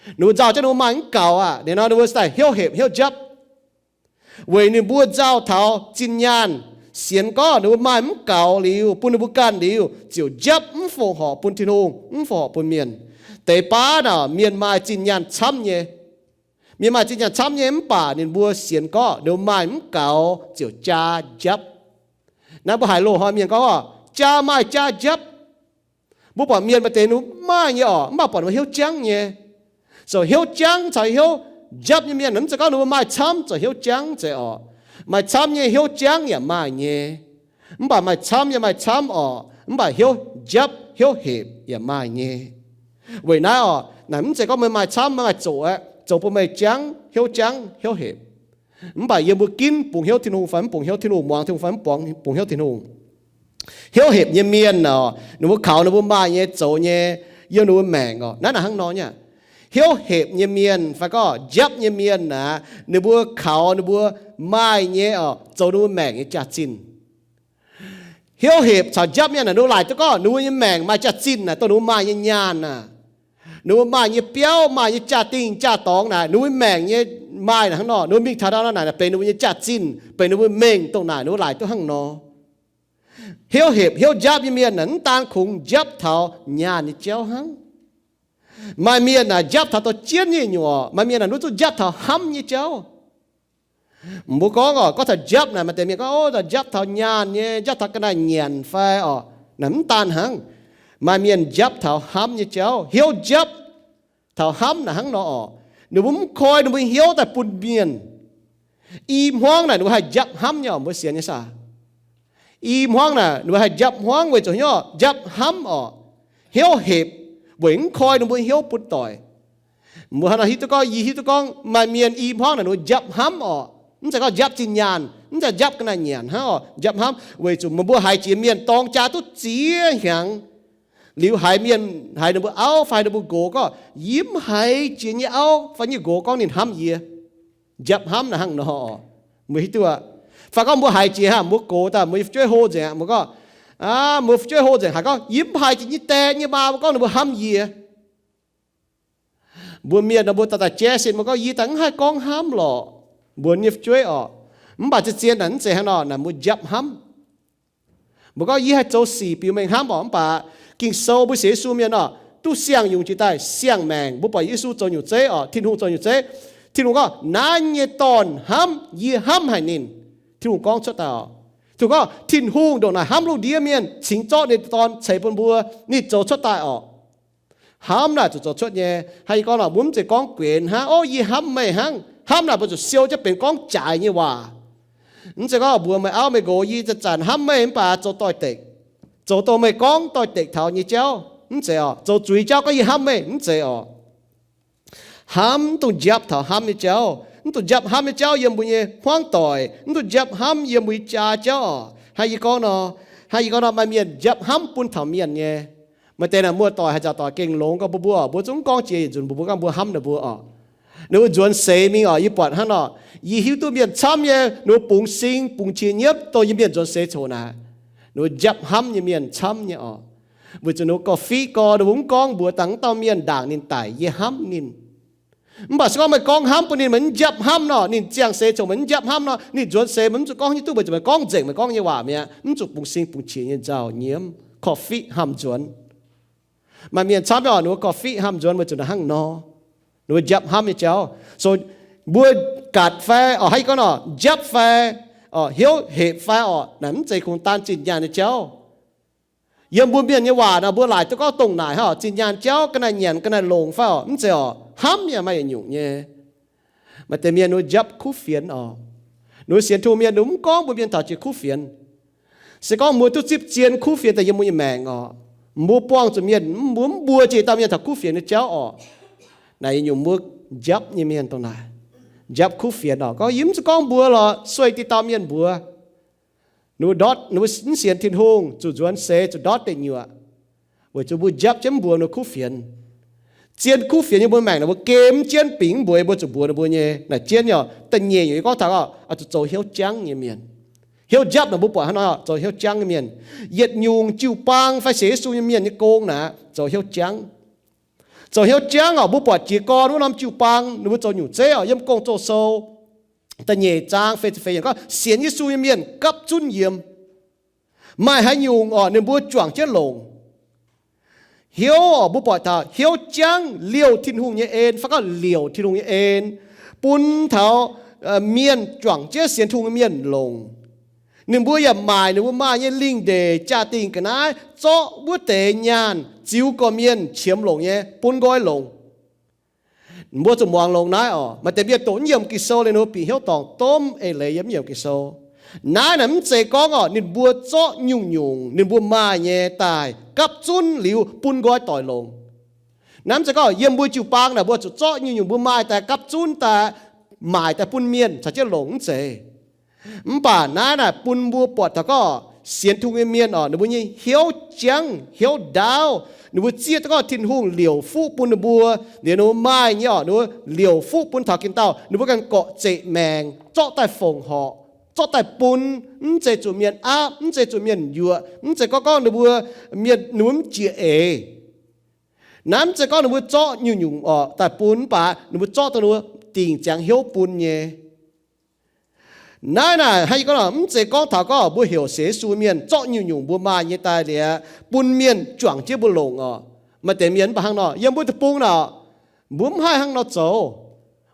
ninh mbuo nzauh jienv ninh mbuo maaih mv gaux aqv, ninh nor ninh mbuo se daaih hnyouv hepc hnyouv njapv. Weic ninh mbuo nzauh taux zinh nyaanh, sienx gorngv ninh mbuo maaih mv gaux liuz, bun ninh mbuo ganh liuz, ziouc njapv mv fongc horc bun Tin-Hungh, mv fongc horc bun mienh. Deix baav naaic mienh maaih zinh nyaanh camv nyei. Mienh maaih zinh nyaanh camv nyei mv baac ninh mbuo sienx gorngv ninh mbuo maaih mv gaux ziouc jaa njapv. Naaiv mbuo haiz loz-hnoi mienh gorngv, jaa maaih jaa njapv. Mbuo buatc mienh maaih deix ninh mbuo maaih nyei orqc, mv baac buatc ninh mbuo hnyouv jangv nyei. Zoux hnyouv jangv caux hnyouv njapv nyei mienh, mv zeiz gorngv ninh mbuo maaih camv zoux hnyouv jangv zeiz orqc. Maaih camv nyei hnyouv jangv yaac maaih nyei. Mv baac maaih camv nyei maaih camv orqc, mv baac hnyouv njapv hnyouv hepc yaac maaih nyei. Weic naaiv orqc, naaic mv zeiz gorngv meih maaih camv meih maaih zoqc aqv, zoux bun meih jangv, hnyouv jangv hnyouv hepc. Mv baac yiem mbuo ginv bungx hnyouv Tin-Hungh fai mv bungx hnyouv Tin-Hungh, muangx Tin-Hungh fai mv bungx hnyouv Tin-Hungh. Hnyouv hepc nyei mienh orqc, ninh mbuo kaux ninh mbuo maaih nyei zoux nyei yiem ninh mbuo maengc orqc. Naaiv naaic hnangv nor nyei. Hnyouv hepc nyei mienh fai gorngv njapv nyei mienh aeqv, ninh mbuo kaux ninh mbuo maaih nyei orqc, zoux ninh mbuo maengc nyei jaax-zinh. Hnyouv hepc caux njapv mienh naaic, ninh mbuo laaic duqv gorngv ninh mbuo nyei maengc maaih jaax-zinh naaic, dongh ninh mbuo maaih nyei nyaanh naaic, ninh mbuo maaih nyei biauv, maaih nyei jaa-dingh jaa-dorngx naaic, ninh mbuo maengc nyei maaih naaic hnangv nor, ninh mbuo mingh taux ndau naaic benx ninh mbuo nyei jaax-zinh, benx ninh mbuo mengh dongh naaic, ninh mbuo laaic duqv hnangv nor. Hnyouv hepc hnyouv njapv nyei mienh naaic, mv daan kungx njapv taux nyaanh nyei jauv hnangv. Maaih mienh naaic njapv taux dorh jienv nyei nyungc orqc, maaih mienh naaic ninh zuqc njapv taux hnamv nyei jauv. Mbuo gorngv orqc, gorngv taux njapv naaic, maaih deix mienh gorngv, o, njapv taux nyaanh nyei, njapv taux ga'naaiv nyanc fai orqc, naaic mv daan hnangv. Maaih mienh njapv taux hnamv nyei jauv. Hnyouv njapv taux hnamv naaic hnangv nor orqc, ninh mbuo mv koi ninh mbuo hnyouv daaih bun mienh. I hmuangv naaic ninh mbuo haih njapv hnamv nyei orqc, mbuo sienx nyei saah? I hmuangv naaic ninh mbuo haih njapv hmuangv weic zuqc hnyouv njapv hnamv orqc, hnyouv hepc, weic mv koi ninh mbuo hnyouv bun doic. Mbuo hnangv nor hiuv duqv gorngv, yie hiuv duqv gorngv maaih mienh i hmuangv naaic ninh mbuo njapv hnamv orqc, mv zeiz gorngv njapv zinh nyaanh, mv zeiz njapv ga'naaiv nyanc hnangv orqc, njapv hnamv weic zuqc meih mbuo haiz jiex mienh dorng jaa duqv ziex hnyangx liuz, haiz mienh, haiz ninh mbuo auv fai ninh mbuo nqox gorngv, yie mv haiz jiex nyei auv fai nyei nqox gorngv ninh hnamv yie. Njapv hnamv naaic hnangv nor. Mbuo hiuv duqv aqv. Fai gorngv mbuo haiz jiex hnangv, mbuo gox daaih, mbuo nyei fu'jueiv hlo nzengc, mbuo gorngv, aa, mbuo fu'jueiv hlo nzengc, haiz gorngv yie mv haiz jiex nyei die nyei maa, mbuo gorngv ninh mbuo hnamv yie. Mbuo mienh nor mbuo daaih daaih jaiv sin, mbuo gorngv, yie daaih mv haih gorngv hnamv lorqc, mbuo nyei fu'jueiv orqc. Mv baac zien-zien naaic mv zeiz hnangv nor, naaic mbuo njapv hnamv. Mbuo gorngv yie haih zoux sic biux mengh hnamv oc, mv baac Ging-Sou mbuo sienx Yesu mienh oc, duqv siang-yungz jiex daaih siang-maengc. Mbuo buatc Yesu zoux nyungc zeiv oc, Tin-Hungh zoux nyungc zeiv. Tin-Hungh gorngv, naaiv nyei dorn hnamv, yie hnamv haic ninh. Tin-Hungh gorngv cuotv daaih oc. Tin-Hungh gorngv, Tin-Hungh ndongc naaic hnamv lungh ndiev mienh cingx zorqv ninh dorn ceix bun mbuo, ninh zoux cuotv daaih oc. Hnamv naaic zuqc zoux cuotv nyei. Hnangv yie gorngv nor, mbuo mv zeiz gorngv guenx hnangv, O, yie hnamv meih hnangv. Hnamv naaic mbuo zuqc siou jienv benx gorngv jaaix nyei waac. Mv zeiz gorngv mbuox meih auv meih nqox, Yie zanc-zanc hnamv meih, mv baac zoux doix-dekc, zoux dongh meih gorngv doix-dekc taux nyei jauv. Mv zeiz oc. Zoux zuiz jauv gorngv yie hnamv meih, mv zeiz oc. Hnamv, mv dungx njapv taux hnamv nyei jauv. Mv dungx njapv hnamv nyei jauv yiem mbuo nyei hmuangv doic. Mv dungx njapv hnamv yiem mbuo nyei jaa jauv oc. Hnangv yie gorngv nor, hnangv yie gorngv nor, maaih mienh njapv hnamv bun taux mienh nyei. Maaih deix naaic muoz-doic haaix zanc doic gengh longx gorngv mbuo, mbuo zungv gorngv jiex yietc nzunc mbuo, mbuo gorngv mbuo hnamv ninh mbuo oc. Ninh mbuo nzuonx seix mingh oc, yie buatc hnangv nor, yie hiuv duqv mienh camv nyei, ninh mbuo bungx sing bungx qiex nyiemv dongh yie mienh nzuonx seix coc naaic. Ninh mbuo njapv hnamv nyei mienh camv nyei oc. Weic zuqc ninh mbuo gorqv-fiqv gorx, ninh mbuo mv gorngv mbuox dangh wuov dauh mienh ndaangc ninh daic, Yie hnamv ninh. Mv baac se gorngv meih gorngv hnamv bun ninh, meih mv njapv hnamv nor, ninh ziangh seix coc meih mv njapv hnamv nor, ninh nzuonx seix meih mv zuqc gorngv nyei duqv, weic zuqc meih gorngv nzengc, meih gorngv nyei waac mi'aqv, mv zuqc bungx sing bungx qiex nyei nzauh nyiemv, gorqv-fiqv hnamv nzuonx. Maaih mienh camv nyei oc, ninh mbuo gorqv-fiqv hnamv nzuonx weic zuqc ninh hnangv nor, ninh mbuo njapv hnamv nyei jauv. So mbuo gatc fai oc, hnangv yie gorngv nor, njapv fai oc, hnyouv hepc fai oc, naaic mv zeiz kungx daan zinh nyaanh nyei jauv. Yiem mbuo mienh nyei waac nor, mbuo laaic duqv gorngv dongh naaic hnangv oc, zinh nyaanh jauv ga'naaiv nyanc ga'naaiv longc fai oc, mv zeiz oc. Hnamv yaac maaih yietc nyungc nyei. Maaih deix mienh ninh mbuo njapv kuv fienx oc. Ninh mbuo sienx Tin-Hungh mienh ninh mbuo mv gorngv mbuox mienh taux jiex kuv fienx. Se gorngv mbuo duqv zipv zien kuv fienx daaih yiem mbuo nyei maengc oc, mbuo buangh zuqc mienh, mbuo mv mbuox jiex dauh mienh taux kuv fienx nyei jauv oc. Naaic yietc nyungc mbuo njapv nyei mienh dongh naaic, njapv kuv fienx oc. Gorngv yie mv zuqc gorngv mbuox lorqc, sueih diqc dauh mienh mbuox. Ninh mbuo ndortv, ninh mbuo mv sienx Tin-Hungh, zuqc nzuonx seix, zuqc ndortv deic nyuoqc, weic zuqc mbuo njapv jienv mv mbuox ninh mbuo kuv fienx. Zien kuv fienx yiem mbuo maengc naaic mbuo gemh jienv bingx mv mbuox, mbuo zuqc mbuox ninh mbuo nyei. Naaic jienv nyei oc, da'nyeic nyungc yie gorngv taux oc, zuqc zoux hnyouv jangv nyei mienh. Hnyouv njapv naaic mbuo buatc hnangv nor, zoux hnyouv jangv nyei mienh. Yietc nyungc jiu-baang fai sienx Yesu nyei mienh nyei gong naaic zoux hnyouv jangv. Zoux hnyouv jangv oc, mbuo buatc jiez gorn wuov norm jiu-baang ninh mbuo zoux nyungc zeiv oc, yiem Gong-Zoh sou da'nyeic zaang feix ziepc feix yiemc gorngv, sienx Yesu nyei mienh gapv zunv yiem. Maaih haaix nyungc oc, ninh mbuo juangc jienv longc. Hnyouv oc, mbuo buatc taux hnyouv jangv liouh Tin-Hungh nyei en, fai gorngv liouc Tin-Hungh nyei en, bun taux mienh juangc jienv sienx Tin-Hungh nyei mienh longc. Ninh mbuo yaac maaic ninh mbuo maaih nyei lingh ndeic jaa-dingh ga'naaiv zorqv wuov deix nyaanh ziux gorqv-mienh qiemx longc nyei bun nqoi longc. Mbuo zuqc muangx longx naaiv oc. Maaih deix mienh doqc mv yiemc Ging-Sou liuz ninh mbuo bieqc hnyouv dorngc domv eix leiz yiem mv yiemc Ging-Sou. Naaiv naaic mv zeiz gorngv oc, ninh mbuo zorqv nyungc-nyungc ninh mbuo maaih nyei daaih gapv zunv liuz bun nqoi doic longc. Naaiv mv zeiz gorngv yiem mbuo jiu-baang naaic mbuo zuqc zorqv nyungc-nyungc mbuo maaih daaih gapv zunv daaih maaic daaih bun mienh caux jienv longc, mv zeiz. Mv baac naaiv naaic bun mbuo buatc taux gorngv sienx Tin-Hungh nyei mienh oc, ninh mbuo nyei hnyouv jangv, hnyouv ndaauv, ninh mbuo zieqv duqv gorngv Tin-Hungh liouc fuqv bun ninh mbuo. Liuz ninh mbuo maaih nyei oc, ninh mbuo liouc fuqv bun taux ganh dauh, ninh mbuo ganh gorqv-zeqc maengc zorqv daaih fongc horc, zorqv daaih bun. Mv zeiz zuqc mienh aapv, mv zeiz zuqc mienh yuoqc, mv zeiz gorngv gorngv ninh mbuo, mienh ninh mbuo mv jiex eix. Naaiv mv zeiz gorngv ninh mbuo zorqv nyungc-nyungc oc daaih bun, mv baac ninh mbuo zorqv dongh ninh mbuo dingc ziangx hnyouv bun nyei. Naaiv naaic hnangv yie gorngv nor, mv zeiz gorngv taux gorngv mbuo heuc sienx Yesu mienh zorqv nyungc-nyungc mbuo maaih nyei daaih liuz bun mienh juangc jienv mbuo longc oc. Maaih deix mienh mv baac hnangv nor, yiem mbuo deic-bung naaic, mbuo mv haih hnangv nor zoux,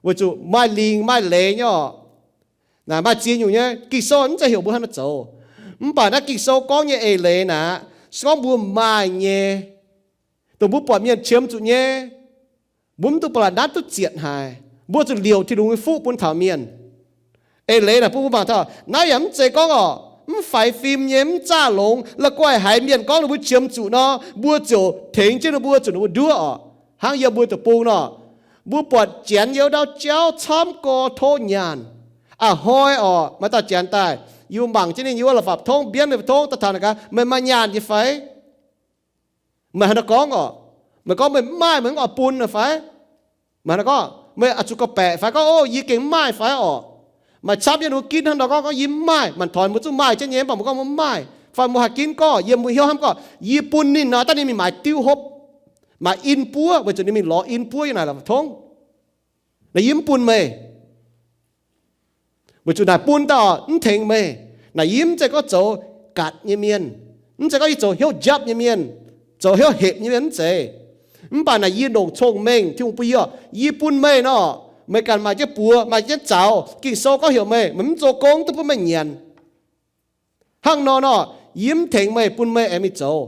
weic zuqc maaih lingc maaih leiz nyei oc. Naaic maaih ziex nyungc nyei, Ging-Sou mv zeiz heuc mbuo hnangv nor zoux. Mv baac naaiv Ging-Sou gorngv nyei eix leiz naaic, se gorngv mbuo maaih nyei, dongh mbuo buatc mienh qiemx zuqc nyei, mbuo mv dungx ba'laqc nanv duqv zietc haic. Mbuo zuqc liouc Tin-Hungh nyei fuqv bun taux mienh. Eix leiz naaic bun mbuo mangc taux naaiv yaac mv zeiz gorngv oc, mv faix fim nyei, mv zaah longx, la'guaih haiz mienh gorngv ninh mbuo qiemx zuqc nor, mbuo ziouc tengx jienv ninh mbuo, zuqc ninh mbuo nduov oc. Hnangv yiem mbuo deic-bung nor, mbuo buatc janx yiem ndau jauv camv gorx tov nyaanh. A'hnoi oc, maaih dauh janx daaih, yie mangc jienv ninh yiem wuov la'fapv tongv, mbienv la'fapv tongv, daaih taux naaic gaax, Meih maaih nyaanh nyei fai? Meih haaix nor gorngv oc? Meih gorngv meih mv maaih, meih mv oix bun fai? Meih haaix nor gorngv? Meih oix zuqc gorngv-baeqc fai gorngv, O, yie gengh mv maaih fai oc? Maaih camv nyei ninh mbuo ginv hnangv nor gorngv, gorngv, Yie mv maaih. Mangc taux mbuo zungv maaih jienv nyei, mv baac mbuo gorngv mbuo mv maaih. Fai mbuo haih ginv gorngv yiem mbuo hnyouv hnamv gorngv, Yie bun ninh nor, daaih ninh mingh maaiz diuv hopv, maaiz in buov, weic zuqc ninh mingh lorz in buov yiem naaic la'fapv tongv. Naaic yie mv bun meih, weic zuqc naaic bun daaih mv tengx meih. Naaic yie mv zeiz gorngv zoux gatc nyei mienh. Mv zeiz gorngv yie zoux hnyouv njapv nyei mienh, zoux hnyouv hepc nyei mienh, mv zeiz. Mv baac naaic yie longc cong-mengh, Tin-Hungh bun yie, yie bun meih nor, meih ganh maaih jienv buoz, maaih jienv zaux. Ging-Sou gorngv heuc meih, meih mv zoux gong duqv bun meih nyanc. Hnangv nor nor, yie mv tengx meih, bun meih aengx mingh zoux.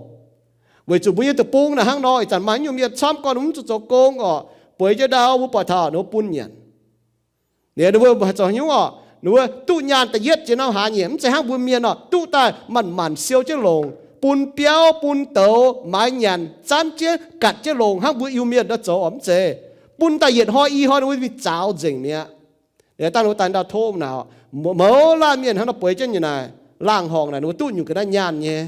Weic zuqc mbuo nyei deic-bung naaic hnangv nor, ih zanc maaih nyungc mienh camv gorngv mv zuqc zoux gong orqc, bueix jienv ndau, mbuo buatc taux ninh mbuo bun nyanc. Liuz ninh mbuo zoux haaix nyungc orqc, ninh mbuo duqv nyaanh da'yietv jiex norm hlaax nyieqc, mv zeiz hnangv mbuo mienh orqc, duqv daaih manc-manc siou jienv longc, bun biauv, bun douz, maaiz nyanc, zanv jienv, gatc jienv longc hnangv mbuo Iu-Mienh nor zoux orqc, mv zeiz. Bun daaih yietc hnoi i hnoi ninh mbuo mingh zaux nzengc mi'aqv. Liuz dangh ninh mbuo daaih ndau tov naaic, mouz laanh mienh hnangv nor bueix jienv nyei naaic, laangh horngc naaic ninh mbuo duqv nyungc ga'naaiv nyaanh nyei.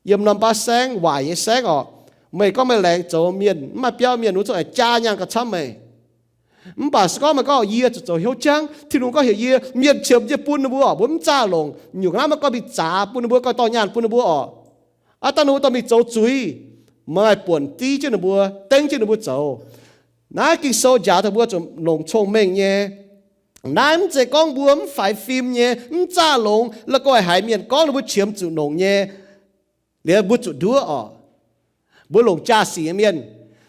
Yiem norm baav saengv, waaic nyei saengv orqc, meih gorngv meih laengz zoux mienh, mv maaih biauv mienh, ninh mbuo zungv aengx jaa nyaanh gauh camv meih. Mv baac se gorngv meih gorngv, yie zuqc zoux hnyouv jangv, Tin-Hungh gorngv heuc yie, mienh qiemx yie bun ninh mbuo orqc, mbuo mv zaah longc, nyungc ga'naaiv meih gorngv mingh zaax bun ninh mbuo, gorngv dorh nyaanh bun ninh mbuo orqc, aav dangh ninh mbuo dorh mingh zoux zuiz, meih maaih buonc div jienv ninh mbuo, dengv jienv ninh mbuo zoux. Naaiv Ging-Sou njaaux taux mbuo zuqc longc cong-mengh nyei. Naaiv mv zeiz gorngv mbuo mv faix fim nyei, mv zaah longx, la'guaih haiz mienh gorngv ninh mbuo qiemx zuqc longc nyei, liuz mbuo zuqc nduov orqc. Mbuo longc jaa-sic nyei mienh,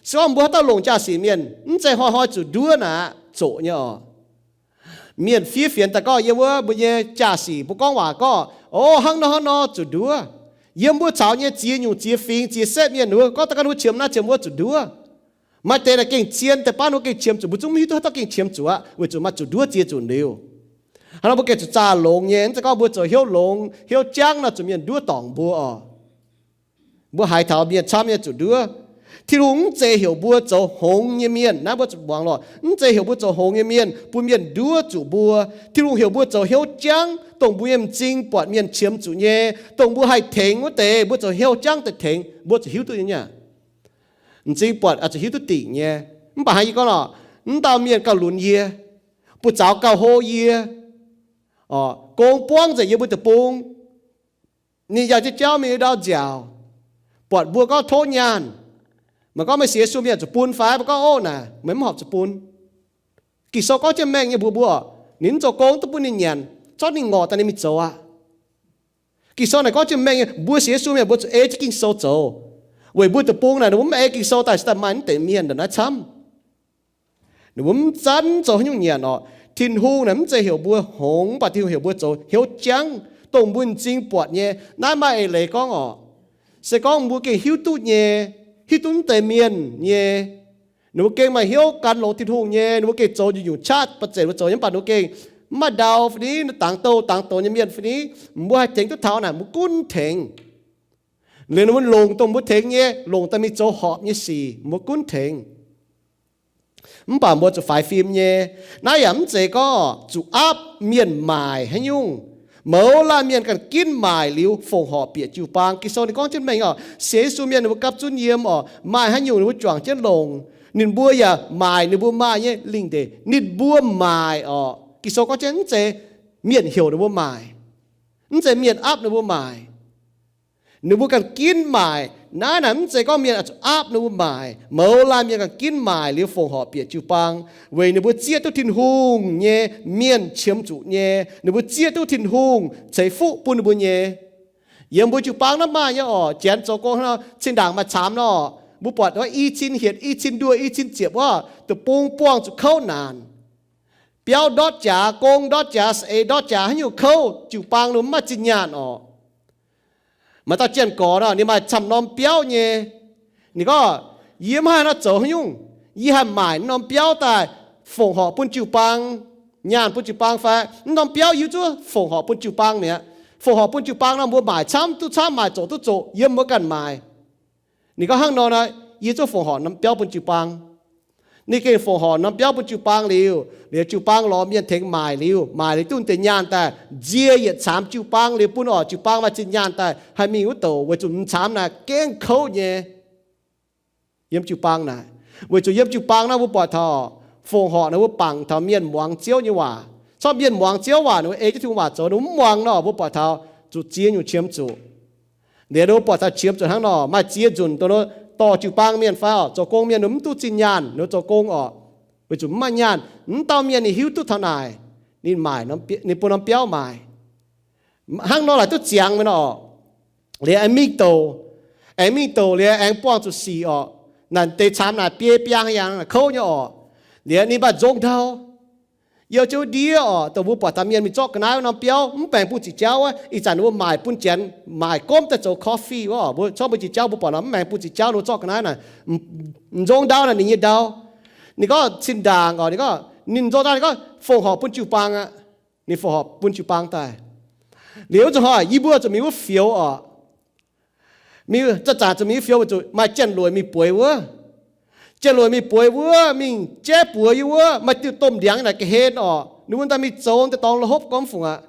se gorngv mbuo haaix dauh longc jaa-sic mienh, mv zeiz hnoi-hnoi zuqc nduov naaic zoqc nyei orqc. Mienh fiev fienx daaih gorngv yiem wuov mbuo nyei jaa-sic mbuo gorngv waac gorngv, o, hnangv nor hnangv nor zuqc nduov. Yiem mbuo caux nyei ziex nyungc ziex fingx ziex setv mienh, ninh mbuo gorngv daaih gorngv ninh mbuo qiemx naaiv qiemx wuov zuqc nduov. Maaih deix naaic gengh zien deix baav ninh mbuo gengh qiemx zuqc, mbuo zungv mv hiuv duqv haaix dauh gengh qiemx zuqc aqv, weic zuqc maaih zuqc nduov ziex nzunc liuz. Hnangv nor mbuo gengh zuqc zaah longx nyei, mv zeiz gorngv mbuo zoux hnyouv longx hnyouv jangv nor zuqc mienh nduov dorngc mbuo orqc. Mbuo haiz taux mienh camv nyei zuqc nduov. Tin-Hungh mv zeiz heuc mbuo zoux hngongx nyei mienh. Naaiv mbuo zuqc muangx lorqc. Mv zeiz heuc mbuo zoux hngongx nyei mienh, bun mienh nduov zuqc mbuo. Tin-Hungh heuc mbuo zoux hnyouv jangv, dongh mbuo nyei m'zing buatc mienh qiemx zuqc nyei, dongh mbuo haih tengx wuov deix, mbuo zoux hnyouv jangv daaih tengx, mbuo zuqc hiuv duqv nyei aqv. M'zing buatc zuqc hiuv duqv dingc nyei. Mv baac hnangv yie gorngv lorqc, mv dauh mienh gauh lunx yie, buoz-zaux gauh hlo yie, gong buangv nzengc yie mbuo deic-bung, ninh yangh jienv jauv mingh ndau nziaauc, buatc mbuo gorngv tov nyaanh, meih gorngv meih sienx Yesu mienh zuqc bun fai? Mbuo gorngv, ov, naaic meih mv horpc zuqc bun. Ging-Sou gorngv jienv mengh nyei mbuox mbuo, ninh mv zoux gong duqv bun ninh nyanc, zorqv ninh ngorc daaih ninh mingh zoux aqv. Ging-Sou naaic gorngv jienv mengh nyei, mbuo sienx Yesu mienh mbuo zuqc ei jienv Ging-Sou zoux. Weic mbuo deic-bung naaic ninh mbuo mv ei Ging-Sou daaih se daaih maaih mv deix mienh ndongc naaiv camv. Ninh mbuo mv zanv zoux haaix nyungc nyanc orqc. Tin-Hungh naaic mv zeiz heuc mbuo hngongx, mv baac Tin-Hungh heuc mbuo zoux hnyouv jangv, dongh mbuo m'zing buatc nyei. Naaiv maaih eix leiz gorngv orqc, se gorngv mbuo gengh hiuv duqv nyei, hiuv duqv mv deix mienh nyei, ninh mbuo gengh maaih hnyouv gan longx Tin-Hungh nyei, ninh mbuo gengh zoux nyungc-nyungc qaqv ba'zeic mbuo zoux nyei, mv baac ninh mbuo gengh mv maaih ndau fai ni, dangx douh dangx doz nyei mienh fai ni, mbuo haih tengx duqv taux naaic mbuo gunv tengx. Liuz ninh mbuo longc dongh mbuo tengx nyei, longc daaih mingh zoux horpc nyei sic, mbuo gunv tengx. Mv baac mbuo zuqc faix fim nyei. Naaiv yaac mv zeiz gorngv zuqc aapv mienh maaic haaix nyungc. Mouz laanh mienh ganh ginv maaic liuz fongc horc bieqc jiu-baang. Ging-Sou ninh gorngv jienv mengh orqc, sienx Yesu mienh ninh mbuo gapv zunv yiem orqc, maaih haaix nyungc ninh mbuo juangc jienv longc. Ninh mbuo yaac maaic ninh mbuo maaih nyei lingh ndeic, ninh mbuo maaic orqc. Ging-Sou gorngv jienv mv zeiz mienh heuc ninh mbuo maaic, mv zeiz mienh aapv ninh mbuo maaic. Ninh mbuo ganh ginv maaic. Naaiv naaic mv zeiz gorngv mienh oix zuqc aapv ninh mbuo maaic. Mouz laanh mienh ganh ginv maaic liuz fongc horc bieqc jiu-baang, weic ninh mbuo zieqv duqv Tin-Hungh nyei mienh qiemx zuqc nyei. Ninh mbuo zieqv duqv Tin-Hungh ceix fuqv bun ninh mbuo nyei. Yiem mbuo jiu-baang naaiv maaih nyei orqc, janx zoux gong hnangv nor, zinh ndaangc maaih caamx nor, mbuo buatc i cin hietc, i cin nduoh, i cin ziepc wuov, deic-bung buangh zuqc kouv naanc. Biauv ndortv jaax, gong ndortv jaax, saeng-eix ndortv jaax, haaix nyungc kouv, jiu-baang ninh mbuo mv maaih zinh nyaanh orqc. Maaih dauh janx-gorx nor, ninh maaih camv norm biauv nyei. Ninh gorngv, yie mv haih nor zoux haaix nyungc, yie haih maaic norm biauv daaih fongc horc bun jiu-baang, nyaanh bun jiu-baang fai? Mv norm biauv yie zungv fongc horc bun jiu-baang mi'aqv. Fongc horc bun jiu-baang nor, mbuo maaic camv duqv camv, maaic zoqc duqv zoqc, yiem mbuo ganh maaic. Ninh gorngv hnangv nor nor, yie zungv fongc horc norm biauv bun jiu-baang. Ninh gengh fongc horc norm biauv bun jiu-baang liuz, liuz jiu-baang lorz mienh tengx maaic liuz, maaic liuz duqv deix nyaanh daaih, nzie yietc caamx jiu-baang liuz bun orqc, jiu-baang maaih zinh nyaanh daaih haih mingh wuov douc, weic zuqc m'caamx naaic gengh kouv nyei. Yiem jiu-baang naaic, weic zuqc yiem jiu-baang naaiv mbuo buatc taux fongc horc naaic mbuo bangc taux mienh muangx Ziouv nyei waac. Corc mienh muangx Ziouv waac, ninh mbuo ei jienv Tin-Hungh waac zoux, ninh mbuo mv muangx nor, mbuo buatc taux zuqc ziex nyungc qiemx zuqc. Liuz ninh mbuo buatc taux qiemx zuqc hnangv nor, maaih ziex nzunc dongh ninh dorh jiu-baang mienh fai orqc, zoux gong mienh ninh mv duqv zinh nyaanh, ninh mbuo zoux gong orqc, weic zuqc mv maaih nyaanh. Mv dauh mienh ninh hiuv duqv taux naaic, ninh maaic, ninh bun norm biauv maaic. Hnangv nor laaic duqv ziangx mingh nor orqc. Liuz aengx mingh douc, aengx mingh douc liuz aengx buangh zuqc sic orqc. Naaic deix camv naaic biei biangh yangh kouv nyei orqc. Liuz ninh mv baac nzong ndau. Yie ziouc ndiev orqc, dongh mbuo buatc dauh mienh mingh zorqv ga'naaiv wuov norm biauv mv baengx bun ziqc jauv wuov, ih zanc ninh mbuo maaic bun janx, maaic gomv daaih zoux coffee wuov, mbuo zorqv mbuo ziqc jauv, mbuo buatc nor mv baengx bun ziqc jauv, ninh mbuo zorqv ga'naaiv naaic, nzong ndau naaic ninh nyei ndau. Ninh gorngv cin-ndaangc orqc, ninh gorngv ninh nzong ndau, ninh gorngv fongc horc bun jiu-baang aqv. Ninh fongc horc bun jiu-baang daaih. Liuz zuqc hnoi yie mbuo zuqc mingh wuov fioux orqc. Mingh zanc-zanc zuqc mingh wuov fioux weic zuqc maaih janx-lueic mingh bueix wuov. Janx-lueic mingh bueix wuov, mingh jaiv buoz yie wuov, maaih diuh domh ndiangx naaic ga'hlen orqc. Ninh mbuo daaih mingh zoux deix dorngx la'hopv gorngv fungc aqv.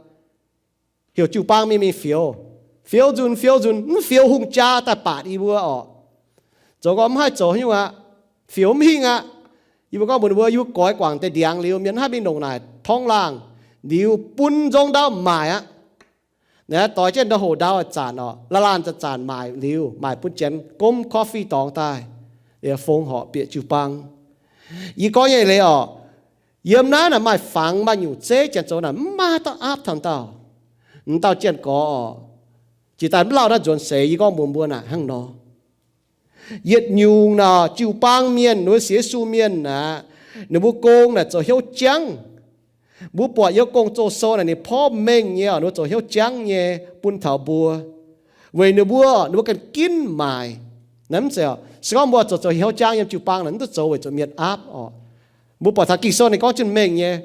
Heuc jiu-baang mingh, mingh fioux. Fioux nzunc, fioux nzunc, mv fioux hungh jaa daaih baatc yie mbuo orqc. Zoux gorngv mv haih zoux haaix nyungc aqv. Fioux mv hingh aqv. Yie mbuo gorngv mbuox ninh mbuo, yie mbuo goix guangc deix ndiangx liuz, mienh mv haih mingh longc naaic torngv laangh, liuz bun nzong ndau maaic aqv. Naaiv doix jienv ndau hoc ndau zanc orqc, laanh laanh zanc zanc maaic liuz, maaic bun janx gomv coffee dorngx daaih, fongc horc bieqc jiu-baang. Yie gorngv nyei leiz orqc, yiem naaiv naaic maaih fangx maaih nyungc zeiv janx zoux naaic mv maaih haaix dauh aapv taux dauh. M'dauh janx-gorx orqc, jiex daaih mv lauh naaiv nzuonx seix yie gorngv mbuox mbuo naaic hnangv nor. Yietc nyungc naaic jiu-baang mienh, ninh mbuo sienx Yesu mienh aqv, ninh mbuo gong naaic zoux hnyouv jangv. Mbuo buatc yiem Gong-Zoh sou naaic ninh porv mengh nyei orqc, ninh mbuo zoux hnyouv jangv nyei bun taux mbuo, weic ninh mbuo, ninh mbuo ganh ginv maaic. Naaiv mv zeiz, se gorngv mbuo zoux, zoux hnyouv jangv yiem jiu-baang naaic mv duqv zoux weic zuqc mienh aapv orqc. Mbuo buatc taux Ging-Sou ninh gorngv jienv mengh nyei.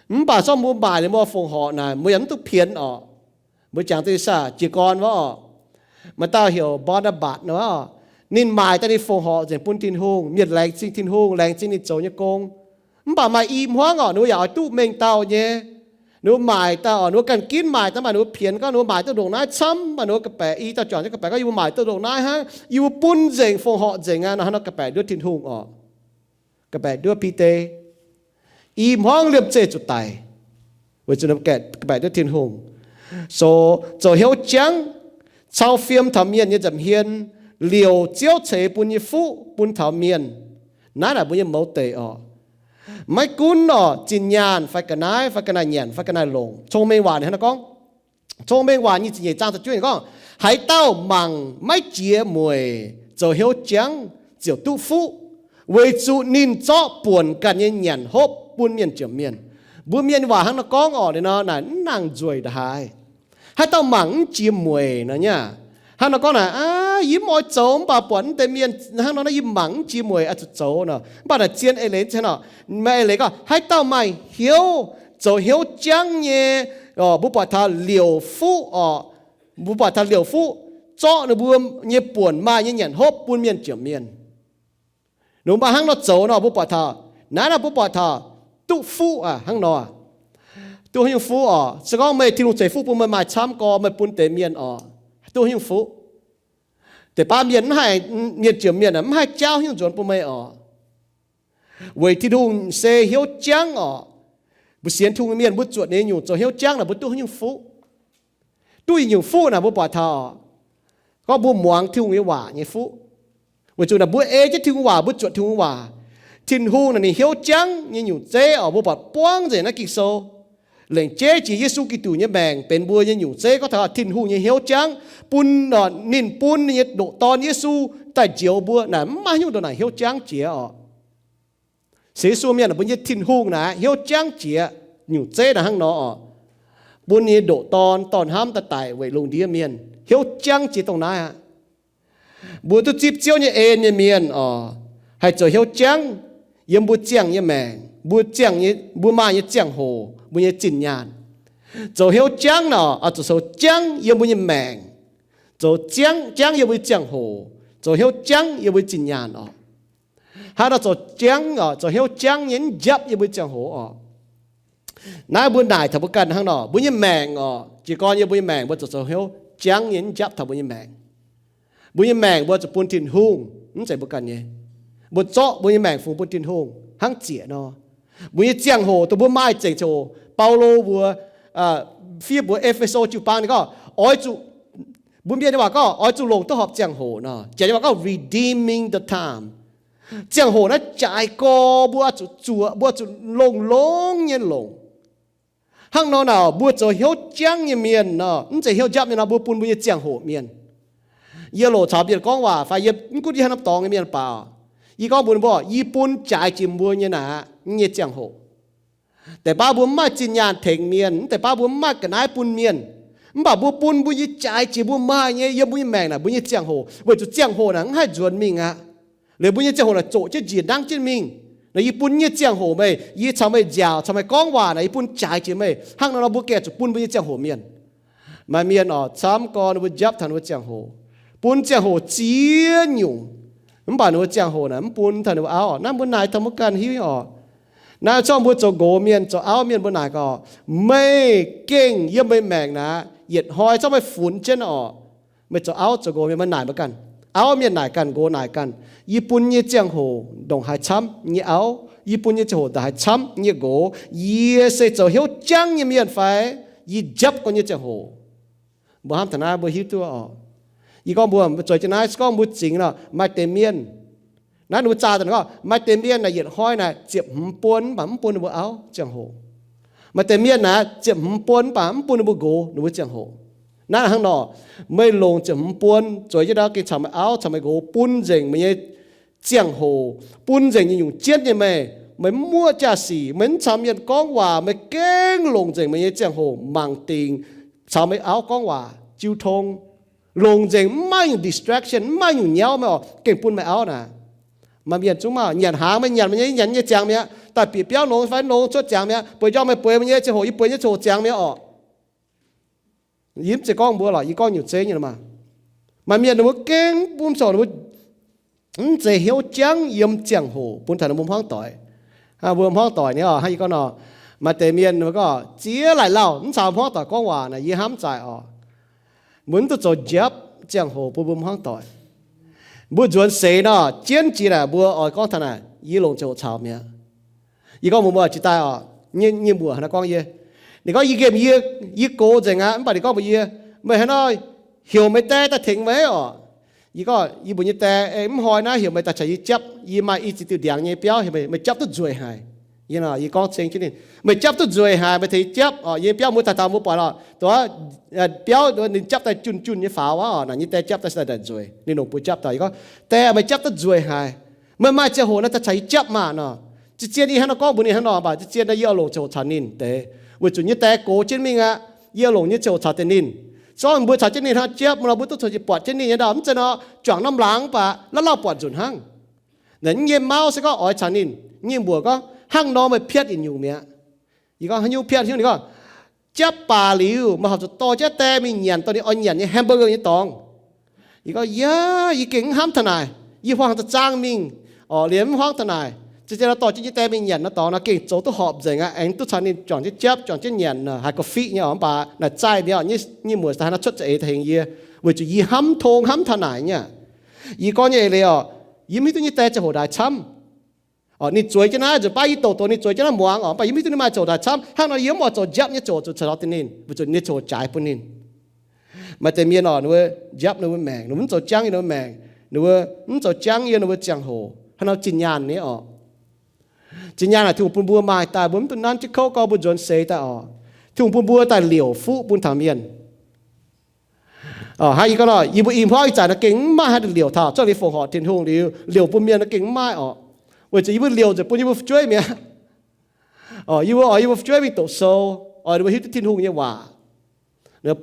Mv baac se gorngv mbuo maaic liuz mbuo fongc horc naaic, mbuo yaac mv duqv pienx orqc. Mbuo jangx duqv ih zanc jiez gorn wuov orqc, maaih dauh heuc Barnabas nor, ninh maaic daaih ninh fongc horc nzengc bun Tin-Hungh, mienh laengz zingh Tin-Hungh, laengz zingh ninh zoux nyei gong. Mv baac maaih i hmuangv orqc, ninh mbuo yaac oix duqv mengh dauh nyei. Ninh mbuo maaic daaih orqc, ninh mbuo ganh ginv maaic daaih, mv baac ninh mbuo pienx gorngv ninh mbuo maaic duqv ndongc naaiv camv, mv baac ninh mbuo ga'baeqc i dauh juangc nyei ga'baeqc gorngv, yie mbuo maaic duqv ndongc naaiv hnangv, yie mbuo bun nzengc fongc horc nzengc aqv nor, hnangv nor ga'baeqc nduov Tin-Hungh orqc. Ga'baeqc nduov Bide. I hmuangv liemh zeih zuqc daic, weic zuqc ga'baeqc nduov Tin-Hungh. So, zoux hnyouv jangv, cau fiem taux mienh nyei nza'hmien, liouc Ziouv ceix bun nyei fuqv bun taux mienh. Naaiv naaic mbuo nyei mouz deic orqc. Maiv gunv orqc, zinh nyaanh fai ga'naaiv fai ga'naaiv nyanc fai ga'naaiv longc, cong-mengh waac ninh hnangv naaiv gorngv, cong-mengh waac nyic ziepc nyeic zaang da'juov gorngv, haaix dauh mangc maiv jiex mueic zoux hnyouv jangv ziouc duqv fuqv, weic zuqc ninh zorqv buonc ganh nyei nyanc hopv bun mienh jomc mienh. Mbuo mienh waac hnangv nor gorngv orqc, ninh nor naaic mv nangc nzueic ndongc haaix. Haaix dauh mangc mv jiex mueic nor nyei. Hnangv nor gorngv naaic, aa, yie mv oix zoux mv baac buatc naaiv deix mienh hnangv nor naaiv, yie mangc mv jiex mueic, oix zuqc zoux nor. Mv baac naaic zien eix leiz hnangv nor, maaih eix leiz gorngv haaix dauh maaih hnyouv zoux hnyouv jangv nyei, mbuo buatc taux liouc fuqv orqc, mbuo buatc taux liouc fuqv zorqv ninh mbuo nyei buonc maaih nyei nyanc hopv bun mienh jomc mienh. Ninh mbuo maaih hnangv nor zoux nor, mbuo buatc taux, naaiv nor mbuo buatc taux duqv fuqv aqv, hnangv nor. Duqv haaix nyungc fuqv orqc? Se gorngv meih Tin-Hungh ceix fuqv bun meih maaih camv gorx, meih bun deix mienh orqc, duqv haaix nyungc fuqv? Deix baav mienh mv haih, mienh jomc mienh mv haih jaauv haaix nyungc nzuonx bun meih orqc. Weic Tin-Hungh se hnyouv jangv orqc. Mbuo sienx Tin-Hungh nyei mienh, mbuo zuotc ninh nyei nyungc zoux hnyouv jangv naaic, mbuo duqv haaix nyungc fuqv? Duqv yietc nyungc fuqv naaic mbuo buatc taux, gorngv mbuo muangx Tin-Hungh nyei waac nyei fuqv. Weic zuqc naaic mbuo ei jienv Tin-Hungh waac, mbuo zuotc Tin-Hungh waac. Tin-Hungh naaic ninh hnyouv jangv nyei nyungc zeiv orqc, mbuo buatc buangv nzengc naaiv Ging-Sou. Lengc jeiv jiex Yesu Giduc nyei maengc benx mbuo nyei nyungc zeiv. Gorngv taux Tin-Hungh nyei hnyouv jangv bun, ninh bun ninh nyei ndoqc Dorn Yesu daaih njoux mbuo naaic, mv maaih haaix nyungc ndongc naaic hnyouv jangv jiex orqc. Sienx Yesu mienh, mbuo nyei Tin-Hungh naaic hnyouv jangv jiex nyungc zeiv naaic hnangv nor orqc. Bun ninh nyei ndoqc Dorn dorh hnamv daaih daic weic lungh ndiev mienh, hnyouv jangv jiex dongh naaiv aqv. Mbuo duqv zipv Ziouv nyei en nyei mienh orqc, haih zoux hnyouv jangv yiem mbuo ziangh nyei maengc, mbuo ziangh nyei, mbuo maaih nyei ziangh hoc, mbuo nyei zinh nyaanh. Zoux hnyouv jangv naaic oix zuqc zoux jangv yiem mbuo nyei maengc, zoux jangv, jangv yiem mbuo nyei ziangh hoc, zoux hnyouv jangv yiem mbuo nyei zinh nyaanh orqc. Hnangv nor zoux jangv orqc, zoux hnyouv jangv nyei mv njapv yiem mbuo nyei ziangh hoc orqc. Naaiv mbuo naaic taux mbuo ganh hnangv nor, mbuo nyei maengc orqc, jiez gorn yiem mbuo nyei maengc mbuo zuqc zoux hnyouv jangv nyei mv njapv taux mbuo nyei maengc. Mbuo nyei maengc mbuo zuqc bun Tin-Hungh, mv zeiz mbuo ganh nyei. Mbuo zorqv mbuo nyei maengc fungx bun Tin-Hungh hnangv ziec nor. Mbuo nyei ziangh hoc dongh mbuo maaih zengc ziangh hoc. Baulo mbuox, fiev mbuox E^fe^so jiu-baang ninh gorngv, oix zuqc, mbuo mienh nyei waac gorngv oix zuqc longc duqv horpc ziangh hoc nor. Janx nyei waac gorngv redeeming the time. Ziangh hoc naaiv jaaix gorx, mbuo zuqc zuoqc, mbuo zuqc longx-longx nyei longc. Hnangv nor naaic, mbuo zoux hnyouv jangv nyei mienh nor, mv zeiz hnyouv njapv nyei nor, mbuo bun mbuo nyei ziangh hoc mienh. Yie loc caux mienh gorngv waac fai yie mv gunv yie haaix norm dorngx nyei mienh baac, yie gorngv mbuox ninh mbuo, yie bun jaaix jiex mbuo nyei naaic, nyei ziangh hoc. Deix baav mbuo mv maaih zinh nyaanh tengx mienh, mv deix baav mbuo mv maaih ga'naaiv bun mienh, mv baac mbuo bun mbuo nyei jaaix jiex mbuo maaih nyei yiem mbuo nyei maengc naaic, mbuo nyei ziangh hoc, weic zuqc ziangh hoc naaic mv haih nzuonx mingh aqv. Liuz mbuo nyei ziangh hoc naaic zoqc jienv njiec nangv jienv mingh. Naaic yie bun nyei ziangh hoc meih, yie caux meih nziaauc, caux meih gorngv waac naaic, yie bun jaaix jiex meih. Hnangv nor nor mbuo gengh zuqc bun mbuo nyei ziangh hoc mienh. Maaih mienh oc, camv gorn ninh mbuo njapv taux ninh mbuo ziangh hoc, bun ziangh hoc ziex nyungc, mv baac ninh mbuo ziangh hoc naaic mv bun taux ninh mbuo auv. Naaiv mbuo naaic taux mbuo ganh hiuv nyei oc. Naaiv zorqv mbuo zoux nqox mienh, zoux auv mienh mbuo naaic gorngv, meih gengh yiem meih maengc naaic yietc hnoi zorqv meih funx jienv oc. Meih zoux auv zoux nqox mienh mbuo naaic mbuo ganh. Auv mienh naaic ganh, nqox naaic ganh, yie bun nyei ziangh hoc ndongc haaix camv nyei auv, yie bun nyei ziangh hoc ndongc haaix camv nyei nqox. Yie se zoux hnyouv jangv nyei mienh fai? Yie njapv gorx nyei ziangh hoc. Mbuo hnamv taux naaiv mbuo hiuv duqv oc. Yie gorngv mbuo, mbuo zueiz jienv naaiv se gorngv mbuo zingx nor, maaih deix mienh, naaiv ninh mbuo zaah daaih gorngv, maaih deix mienh naaic yietc hnoi naaic ziepc hmz buon mv baac mv bun ninh mbuo auv ziangh hoc. Maaih deix mienh naaic ziepc hmz buon mv baac mv bun ninh mbuo nqox ninh mbuo ziangh hoc. Naaiv hnangv nor, meih longc ziepc hmz buon zueiz jienv ndau gengh caux meih auv caux meih nqox bun nzengc meih nyei ziangh hoc, bun nzengc nyei nyungc jienv nyei meih. Meih mv muoqv jaa-sic, meih mv caux mienh gorngv waac, meih gengh longc nzengc meih nyei ziangh hoc mangc dingc caux meih auv gorngv waac jiu tong. Longc nzengc, mv maaih nyungc distraction, mv maaih nyungc nyauv meih oc, gengh bun meih auv naaic. Maaih mienh zungv maaih nyanc hnaangx, meih nyanc meih nyei, nyanc nyei ziangx mi'aqv. Daaih bieqc biauv nongx fai nongx cuotv ziangx mi'aqv. Bueix njorm meih bueix meih nyei ziangh hoc, yie bueix nyei ziangh hoc ziangx mi'aqv oc. Yie mv zeiz gorngv mbuo lorqc, yie gorngv nyungc zeiv nyei maah. Maaih mienh ninh mbuo gengh bun zoux ninh mbuo mv zeiz hnyouv jangv yiem ziangh hoc bun taux ninh mbuo hmuangv doic. Mbuo hmuangv doic ni oc, hnangv yie gorngv nor, maaih deix mienh ninh mbuo gorngv ziex laaic lauh mv caux hmuangv doic gorngv waac naaic, yie hnamv zaaic oc. Mbuo mv duqv zoux njapv ziangh hoc bun mbuo hmuangv doic. Mbuo nzuonx seix nor, jienv jiex naaic mbuo oix gorngv taux naaic, yie longc ziangh hoc caux mi'aqv. Yie gorngv mbuox mbuo jiex daaih oc, nyei mbuoc hnangv naaiv gorngv yie, ninh gorngv yie nqemh yie, yie gox nzengc aqv, mv baac ninh gorngv mbuox yie, meih haaix nor heuc meih die daaih tengx meih oc. Yie gorngv yie mbuox nyei die, mv hnoi naaiv heuc meih daaih caux yie japv, yie maaih i ziex diuh ndiangx nyei biauv, meih japv duqv nzueic haic. Yie gorngv ceng jienv ninh, meih japv duqv nzueic haic, meih tengx yie japv oc. Yie biauv mbuo daaih taux mbuo buatc oc, dongh biauv ninh japv daaih junh junh nyei faaux aqv oc, naaic nyei die japv daaih se daaih nzueic. Ninh longc buoz japv daaih, yie gorngv, die, meih japv duqv nzueic haic. Meih maaih ziangh hoc naaiv daaih caux yie japv maah nor. Zien-zien yie hnangv nor gorngv mbuox ninh hnangv nor, mv baac zien-zien naaiv yie oix longc ziangh hoc caux ninh deix, weic zuqc nyei die gox jienv mingh aqv. Yie oix longc nyei ziangh hoc caux deix ninh. Zorqv mbuo caux jienv ninh hnangv japv nor, mbuo duqv coux jiex buatc jienv ninh nyei ndau, mv zeiz nor juangc norm laangz mv baac la'lauh buatc nzunc hnangv. Naaic nyei mauv se gorngv oix caux ninh, nyei mbuoc gorngv, hnangv nor meih piatv yietc nyungc mi'aqv. Yie gorngv, haaix nyungc piatv? Ninh gorngv, japv baac liuz meih horpc zuqc dorh jienv die mingh nyanc dorh ninh oix nyanc nyei hamburger nyei dorngx. Yie gorngv, yaac yie gengh mv hnamv taux naaic, yie huaang za'zaang mingh oc, liemh mv huaang taux naaic. Zien-zien nor dorh jienv nyei die mingh nyanc nor dorngx nor gengh zoux duqv horpc nzengc aqv, aengx duqv caux ninh juangc jienv japv, juangc jienv nyanc, haiz gorqv-fiqv nyei oc, mv baac naaic zaih mi'aqv. Nyei muoc daaih hnangv cuotv za'eix daaih hengx yie, weic zuqc yie hnamv tong hnamv taux naaic nyei. Yie gorngv nyei eix leiz oc, yie mv hiuv duqv nyei die ziangh hoc ndaaih camv oc. Ninh zueiz jienv naaiv nzunc baav yie douc douc ninh zueiz jienv naaiv muangx oc, mv baac yie mv hiuv duqv ninh maaih ziangh hoc ndaaih camv. Hnangv nor yie mv oix zoux njapv nyei ziangh hoc zuqc caux ninh, weic zuqc nyei ziangh hoc jaaix bun ninh. Maaih deix mienh oc, ninh mbuo njapv ninh mbuo maengc, ninh mbuo mv zoux jangv yiem ninh mbuo maengc, ninh mbuo mv zoux jangv yiem ninh mbuo ziangh hoc. Hnangv nor zinh nyaanh ni oc. Zinh nyaanh naaic Tin-Hungh bun mbuo maaih daaih, mbuo mv dungx nanv jienv kouv gorngv mbuo nzuonx seix daaih oc. Tin-Hungh bun mbuo daaih liouc fuqv bun taux mienh. Hnangv yie gorngv nor, yie mbuo i hmuangv ih zanc nor gengh mv maaih haaix liouc taux, zorqv liuz fongc horc Tin-Hungh liuz, liouc bun mienh nor gengh mv maaih oc. Weic zuqc yie mbuo liouc nzengc bun yie mbuo fu'jueiv mi'aqv. Yie mbuo oix yie mbuo fu'jueiv mingh doqc sou, oix ninh mbuo hiuv duqv Tin-Hungh nyei waac.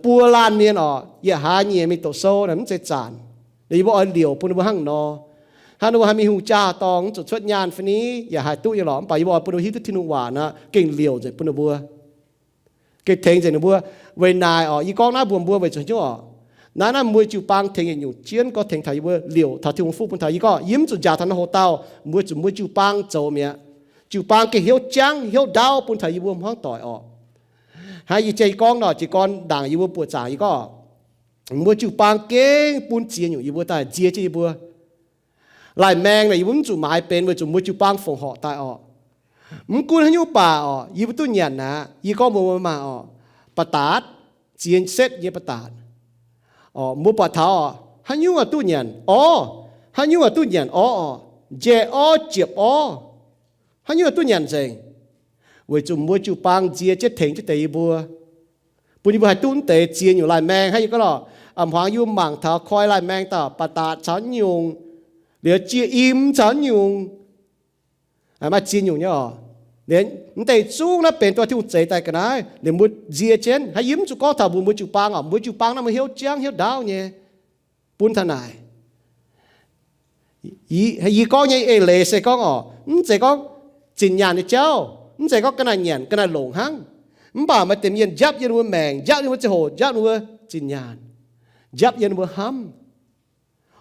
Buo laanh mienh oc, yietc hlaax nyeic mingh doqc sou naaic mv zeiz zanc. Yie mbuo oix liouc bun ninh mbuo hnangv nor. Hnangv ninh mbuo haih mingh hungh jaa dorngh, mv zuqc cuotv nyaanh fai ni, yaac haih duqv nyei lorqc. Mv baac yie mbuo oix bun ninh mbuo hiuv duqv Tin-Hungh waac nor, gengh liouc nzengc bun ninh mbuo. Gengh tengx nzengc ninh mbuo. Weic naaic oc, yie gorngv naaiv mbuox mbuo weic zuqc haaix nyungc oc? Naaiv, naaiv mbuo jiu-baang tengx yietc nyungc jienv gorngv tengx taux yie mbuo liouc taux Tin-Hungh fuqv bun taux. Yie gorngv yie mv zuqc njaaux taux naaiv hoc-dauh, mbuo zuqc mbuo jiu-baang zoux mi'aqv. Jiu-baang gengh hnyouv jangv hnyouv ndaauv bun taux yie mbuo hmuangv doic oc. Hnangv yie jiex yie gorngv nor, jiez gorn ndaangc yie mbuo buoqc zaangc yie gorngv, mbuo jiu-baang gengh bun ziex nyungc yie mbuo daaih nzie jienv yie mbuo. Laih maeng naaic yie mbuo mv zuqc maaiz benx weic zuqc mbuo jiu-baang fongc horc daaih oc. Mv gunv haaix nyungc baac oc, yie mbuo duqv nyanc aqv. Yie gorngv mbuox mbuo maah oc, ba'datc, ziex setv nyei ba'datc. Mbuo buatc taux oc, haaix nyungc oix duqv nyanc orv, haaix nyungc oix duqv nyanc orv oc, njaeh orv, jiepc orv, haaix nyungc oix duqv nyanc nzengc. Weic zuqc mbuo jiu-baang nzie jienv tengx jienv deix yie mbuo, bun yie mbuo haih duqv mv deix ziex nyungc laih maeng. Hnangv yie gorngv lorqc, A'hmuangx yie mangc taux koi laih maeng dauh ba'datc caux nyungc, liuz jiex im caux nyungc, maaih ziex nyungc nyei oc. Liuz mv deix zungv naaiv benx dorh Tin-Hungh zeix daaih ga'naaiv. Liuz mbuo nzie jienv, haaix yie mv zuqc gorngv taux mbuo, mbuo jiu-baang oc, mbuo jiu-baang naaiv maaih hnyouv jangv hnyouv ndaauv nyei bun taux naaic. Yie gorngv nyei eix leiz se gorngv oc, mv zeiz gorngv zinh nyaanh nyei jauv, mv zeiz gorngv ga'naaiv nyanc ga'naaiv longc hnangv. Mv baac maaih deix mienh njapv yiem ninh mbuo maengc, njapv yiem ninh mbuo ziangh hoc, njapv ninh mbuo zinh nyaanh, njapv yiem ninh mbuo hnamv.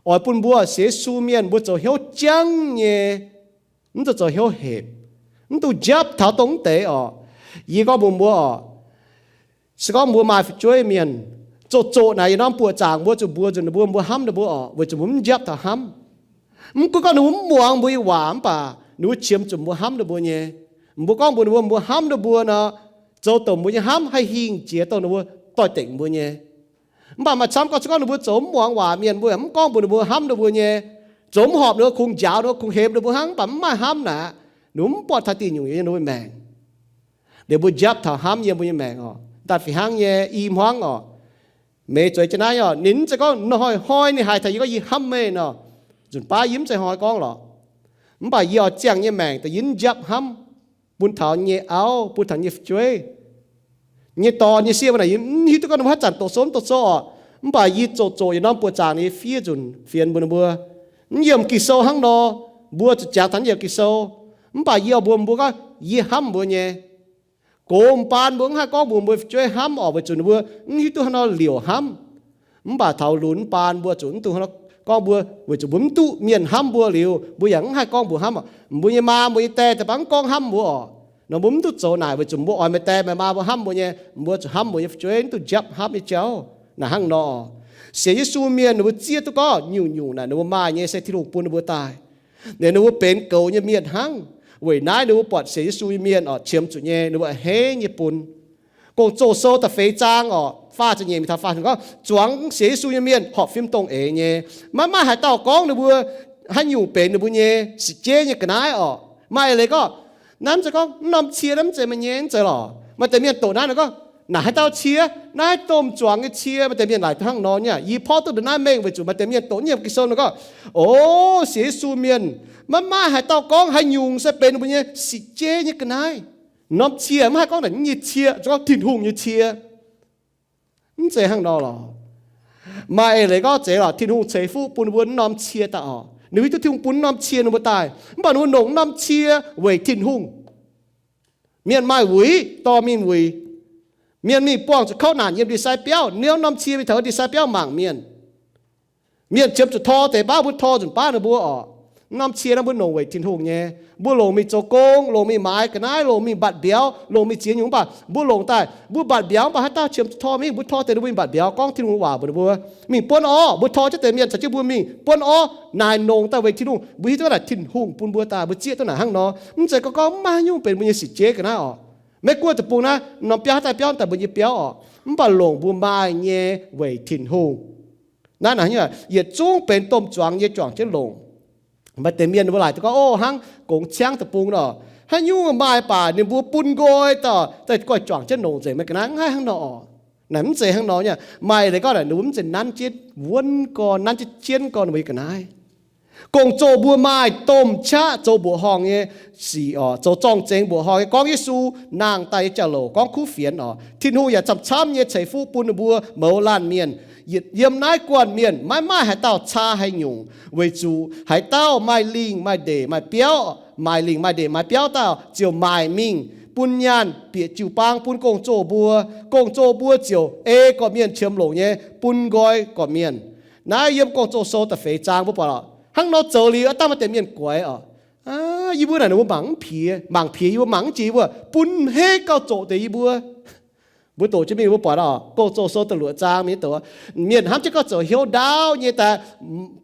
Oix bun mbuo sienx Yesu mienh mbuo zoux hnyouv jangv nyei, mv zuqc zoux hnyouv hepc, mv dungx njapv taux dongh mv deix oc. Yie gorngv mbuox mbuo oc, se gorngv mbuo maaih fu'jueiv mienh zoqc zoqc naaic yietc norm buoqc zaangc mbuo zuqc mbuox nzunc ninh mbuo, mbuo hnamv ninh mbuo oc, weic zuqc mbuo mv njapv taux hnamv. Mv gunv gorngv ninh mbuo mv muangx mbuo nyei waac mv baac ninh mbuo qiemx zuqc mbuo hnamv ninh mbuo nyei. Mbuo gorngv mbuox ninh mbuo, mbuo hnamv ninh mbuo nor, zoux dongh mbuo nyei hnamv haih hingh jiex dongh ninh mbuo doix-dekc mbuo nyei. Mv baac maaih camv gorngv, se gorngv ninh mbuo zoux mv muangx waac mienh, mbuo yaac mv gorngv mbuox ninh mbuo hnamv ninh mbuo nyei, zoux mv horpc ninh mbuo, kungx njaaux ninh mbuo, kungx hemx ninh mbuo hnangv, mv baac mv maaih hnamv naaic, ninh mbuo mv buatc taux diuh nyungc yiem ninh mbuo maengc. Liuz mbuo njapv taux hnamv yiem mbuo nyei maengc oc. Daaih fih hnangv nyei i hmuangv oc, Meih zueiz jienv naaiv oc, ninh mv zeiz gorngv hnoi-hnoi ninh haiz taux yie gorngv yie hnamv meih nor, nzunc baav yie mv zeiz hnoi gorngv lorqc. Mv baac yie oix ziangh nyei maengc daaih yie mv njapv hnamv bun taux nyei auv, bun taux nyei fu'jueiv, nyei dorn nyei sieqv naaic, yie mv hiuv duqv gorngv ninh mbuo haaix zanc doqc sou mv doqc sou oc. Mv baac yie zoqc zoqc yietc norm buoqc zaangc nyei fiev nzunc fienx mbuox ninh mbuo, mv yiem Ging-Sou hnangv nor, mbuo zuqc jangx taux mv yiem Ging-Sou. Mv baac yie oix mbuox mbuo gorngv yie hnamv mbuo nyei. Gox m'baan mbuo mv haih gorngv mbuox mbuo fu'jueiv hnamv oc, weic zuqc ninh mbuo mv hiuv duqv haaix nor liouc hnamv. Mv baac taux lunx m'baan mbuo zuqc mv dungx gorngv mbuo, weic zuqc mbuo mv duqv mienh hnamv mbuo liuz, mbuo yaac mv haih gorngv mbuox hnamv oc. Mbuo nyei maa mbuo nyei die daaih baav mv gorngv hnamv mbuo oc. Nor mbuo mv duqv zoux naaic, weic zuqc mbuo oix meih die meih maa mbuo hnamv mbuo nyei, mbuo zuqc hnamv mbuo nyei fu'jueiv, mv duqv njapv hnamv nyei jauv. Naaic hnangv nor, sienx Yesu mienh ninh mbuo zieqv duqv gorngv nyungc-nyungc naaic ninh mbuo maaih nyei se Tin-Hungh bun ninh mbuo daaih. Ninh, ninh mbuo benx goux nyei mienh hnangv. Weic naaiv ninh mbuo buatc sienx Yesu nyei mienh oc, qiemx zuqc nyei, ninh mbuo a'hneiv nyei bun. Gong-Zoh sou da'feix zaang oc, faah ziepc nyeic mingh taux faah ziepc gorngv, zuangx sienx Yesu nyei mienh horpc fim dongh eix nyei. Maiv maaih haaix dauh gorngv ninh mbuo haaix nyungc benx ninh mbuo nyei sic jeiv nyei ga'naaiv oc. Maaih eix leiz gorngv, naaiv mv zeiz gorngv mv norm cie naaiv mv zeiz meih nyei, mv zeiz lorqc. Maaih deix mienh doqc naaiv nor gorngv, naaic haaix dauh cie? Naaiv domh zuangx nyei cie. Maaih deix mienh laaic duqv hnangv nor nyei. Yie porv duqv ndongc naaiv mengh weic zuqc maaih deix mienh doqc nyei Ging-Sou nor gorngv, o, sienx Yesu mienh, maiv maaih haaix dauh gorngv haaix nyungc se benx ninh mbuo nyei sic jeiv nyei ga'naaiv. Norm cie maiv haih gorngv naaic nyei cie, gorngv Tin-Hungh nyei cie. Mv zeiz hnangv nor lorqc. Maaih eix leiz gorngv zeiz lorqc, Tin-Hungh ceix fuqv bun mbuo wuov norm cie daaih oc. Ninh hiuv duqv Tin-Hungh bun wuov norm cie ninh mbuo daaih, mv baac ninh mbuo longc wuov norm cie weic Tin-Hungh. Mienh maaih wuic dorh mingh wuic. Mienh mingh buangh zuqc kouv naanc yiem ndie-sai biauv, niouv norm cie mingh taux ndie-sai biauv mangc mienh. Mienh qiemx zuqc tor deix baav, mbuo tor nzunc baav ninh mbuo oc. Norm cie naaiv mbuo longc weic Tin-Hungh nyei. Mbuo longc mingh zoux gong, longc mingh maaiz ga'naaiv, longc mingh mbatc mbiauz, longc mingh ziex nyungc, mv baac mbuo longc daaih, mbuo mbatc mbiauz mv baac haaix dauh qiemx zuqc tor mingh, mbuo tor deix ninh mbuo mingh mbatc mbiauz gorngv Tin-Hungh waac mbuox ninh mbuo. Mingh buonv orv, mbuo tor jienv deix mienh caux jienv mbuo mingh buonv orv naaic, longc daaih weic Tin-Hungh. Mbuo hiuv duqv naaic Tin-Hungh bun mbuo daaih, mbuo zieqv duqv naaic hnangv nor. Mv zeiz gorngv gorngv maiv haaix nyungc benx mbuo nyei sic jeiv ga'naaiv oc. Maiv gunv deic-bung naaiv norm biauv, haaix dauh biauv daaih mbuo nyei biauv oc, mv baac longc mbuo maaih nyei weic Tin-Hungh. Naaiv yietc zungv benx domh zuangx nyei juangc jienv longc. Maaih deix mienh ninh mbuo laaic duqv gorngv, o, hnangv gongx ciangv deic-bung nor, haaix nyungc maaih baac ninh mbuo bun nqoi daaih, daaih goiv juangc jienv longc nzengc meih ga'naaiv. Mv haih hnangv nor oc. Naaic mv zeiz hnangv nor nyei. Maaih leiz gorngv naaic ninh mbuo mv zeiz nanv jienv wuonv gorn, nanv jienv jienv gorn ninh mbuo nyei ga'naaiv. Gong-zoh mbuo maaih domh qaqv zoux mbuoqc horngh nyei sic oc, zoux zorng-zengx mbuoqc horngh nyei, gorngv Yesu nangh daaih nyei jauv-louc, gorngv kuv fienx oc. Tin-Hungh yaac camv-camv nyei ceix fuqv bun ninh mbuo mouz laanh mienh. Yietc yiem naaiv guanh mienh maiv maaih haaix dauh caa haaix nyungc, weic zuqc haaix dauh maaih lingh maaih ndeic maaih biauv, maaih lingh maaih ndeic maaih biauv dauh ziouc maaic mingh bun nyaanh bieqc jiu-baang bun gong-zoh mbuo. Gong-zoh mbuo ziouc ei gorqv-mienh qiemx longc nyei bun nqoi gorqv-mienh. Naaiv yiem Gong-Zoh Sou da'feix zaang mbuo buatc oc. Hnangv nor zoux liuz, aav dangh maaih deix mienh guaix oc. Yie mbuo naaic ninh mbuo mangc mv piex, mangc piex yie mbuo, mangc mv jiex yie mbuo, bun hei gauh zoqc deix yie mbuo. Mbuo doqc jienv mingh mbuo buatc oc, Gong-Zoh Sou da'luoqc zaang mingh doqc, mienh hnamv jienv gorngv zoux hnyouv ndaauv nyei daaih,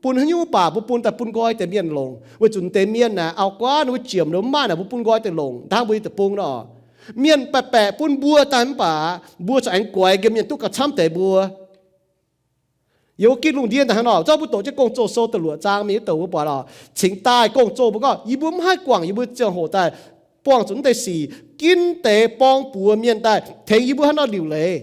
bun haaix nyungc baac mbuo bun daaih bun nqoi deix mienh longc, weic zuqc deix mienh naaic auv-guaav ninh mbuo jiemc ninh mbuo mv maaih naaic mbuo bun nqoi deix longc, hnangv mbuo nyei deic-bung nor. Mienh baeqc baeqc bun mbuo daaih mv baac mbuo corc aengx guaix nqemh mienh duqv gauh camv deix mbuo. Yiem wuov gitv lungh ndiev daaih hnangv nor, zorqv mbuo doqc jienv Gong-Zoh Sou da'luoqc zaang mingh yie doqc mbuo buatc oc, cingx daaih Gong-Zoh mbuo gorngv yie mbuo mv haih guangc yie mbuo ziangh hoc daaih buangh zuqc naaiv deix sic, ginv deix borng-buoz mienh daaih tengx yie mbuo haaix nor liuc leiz.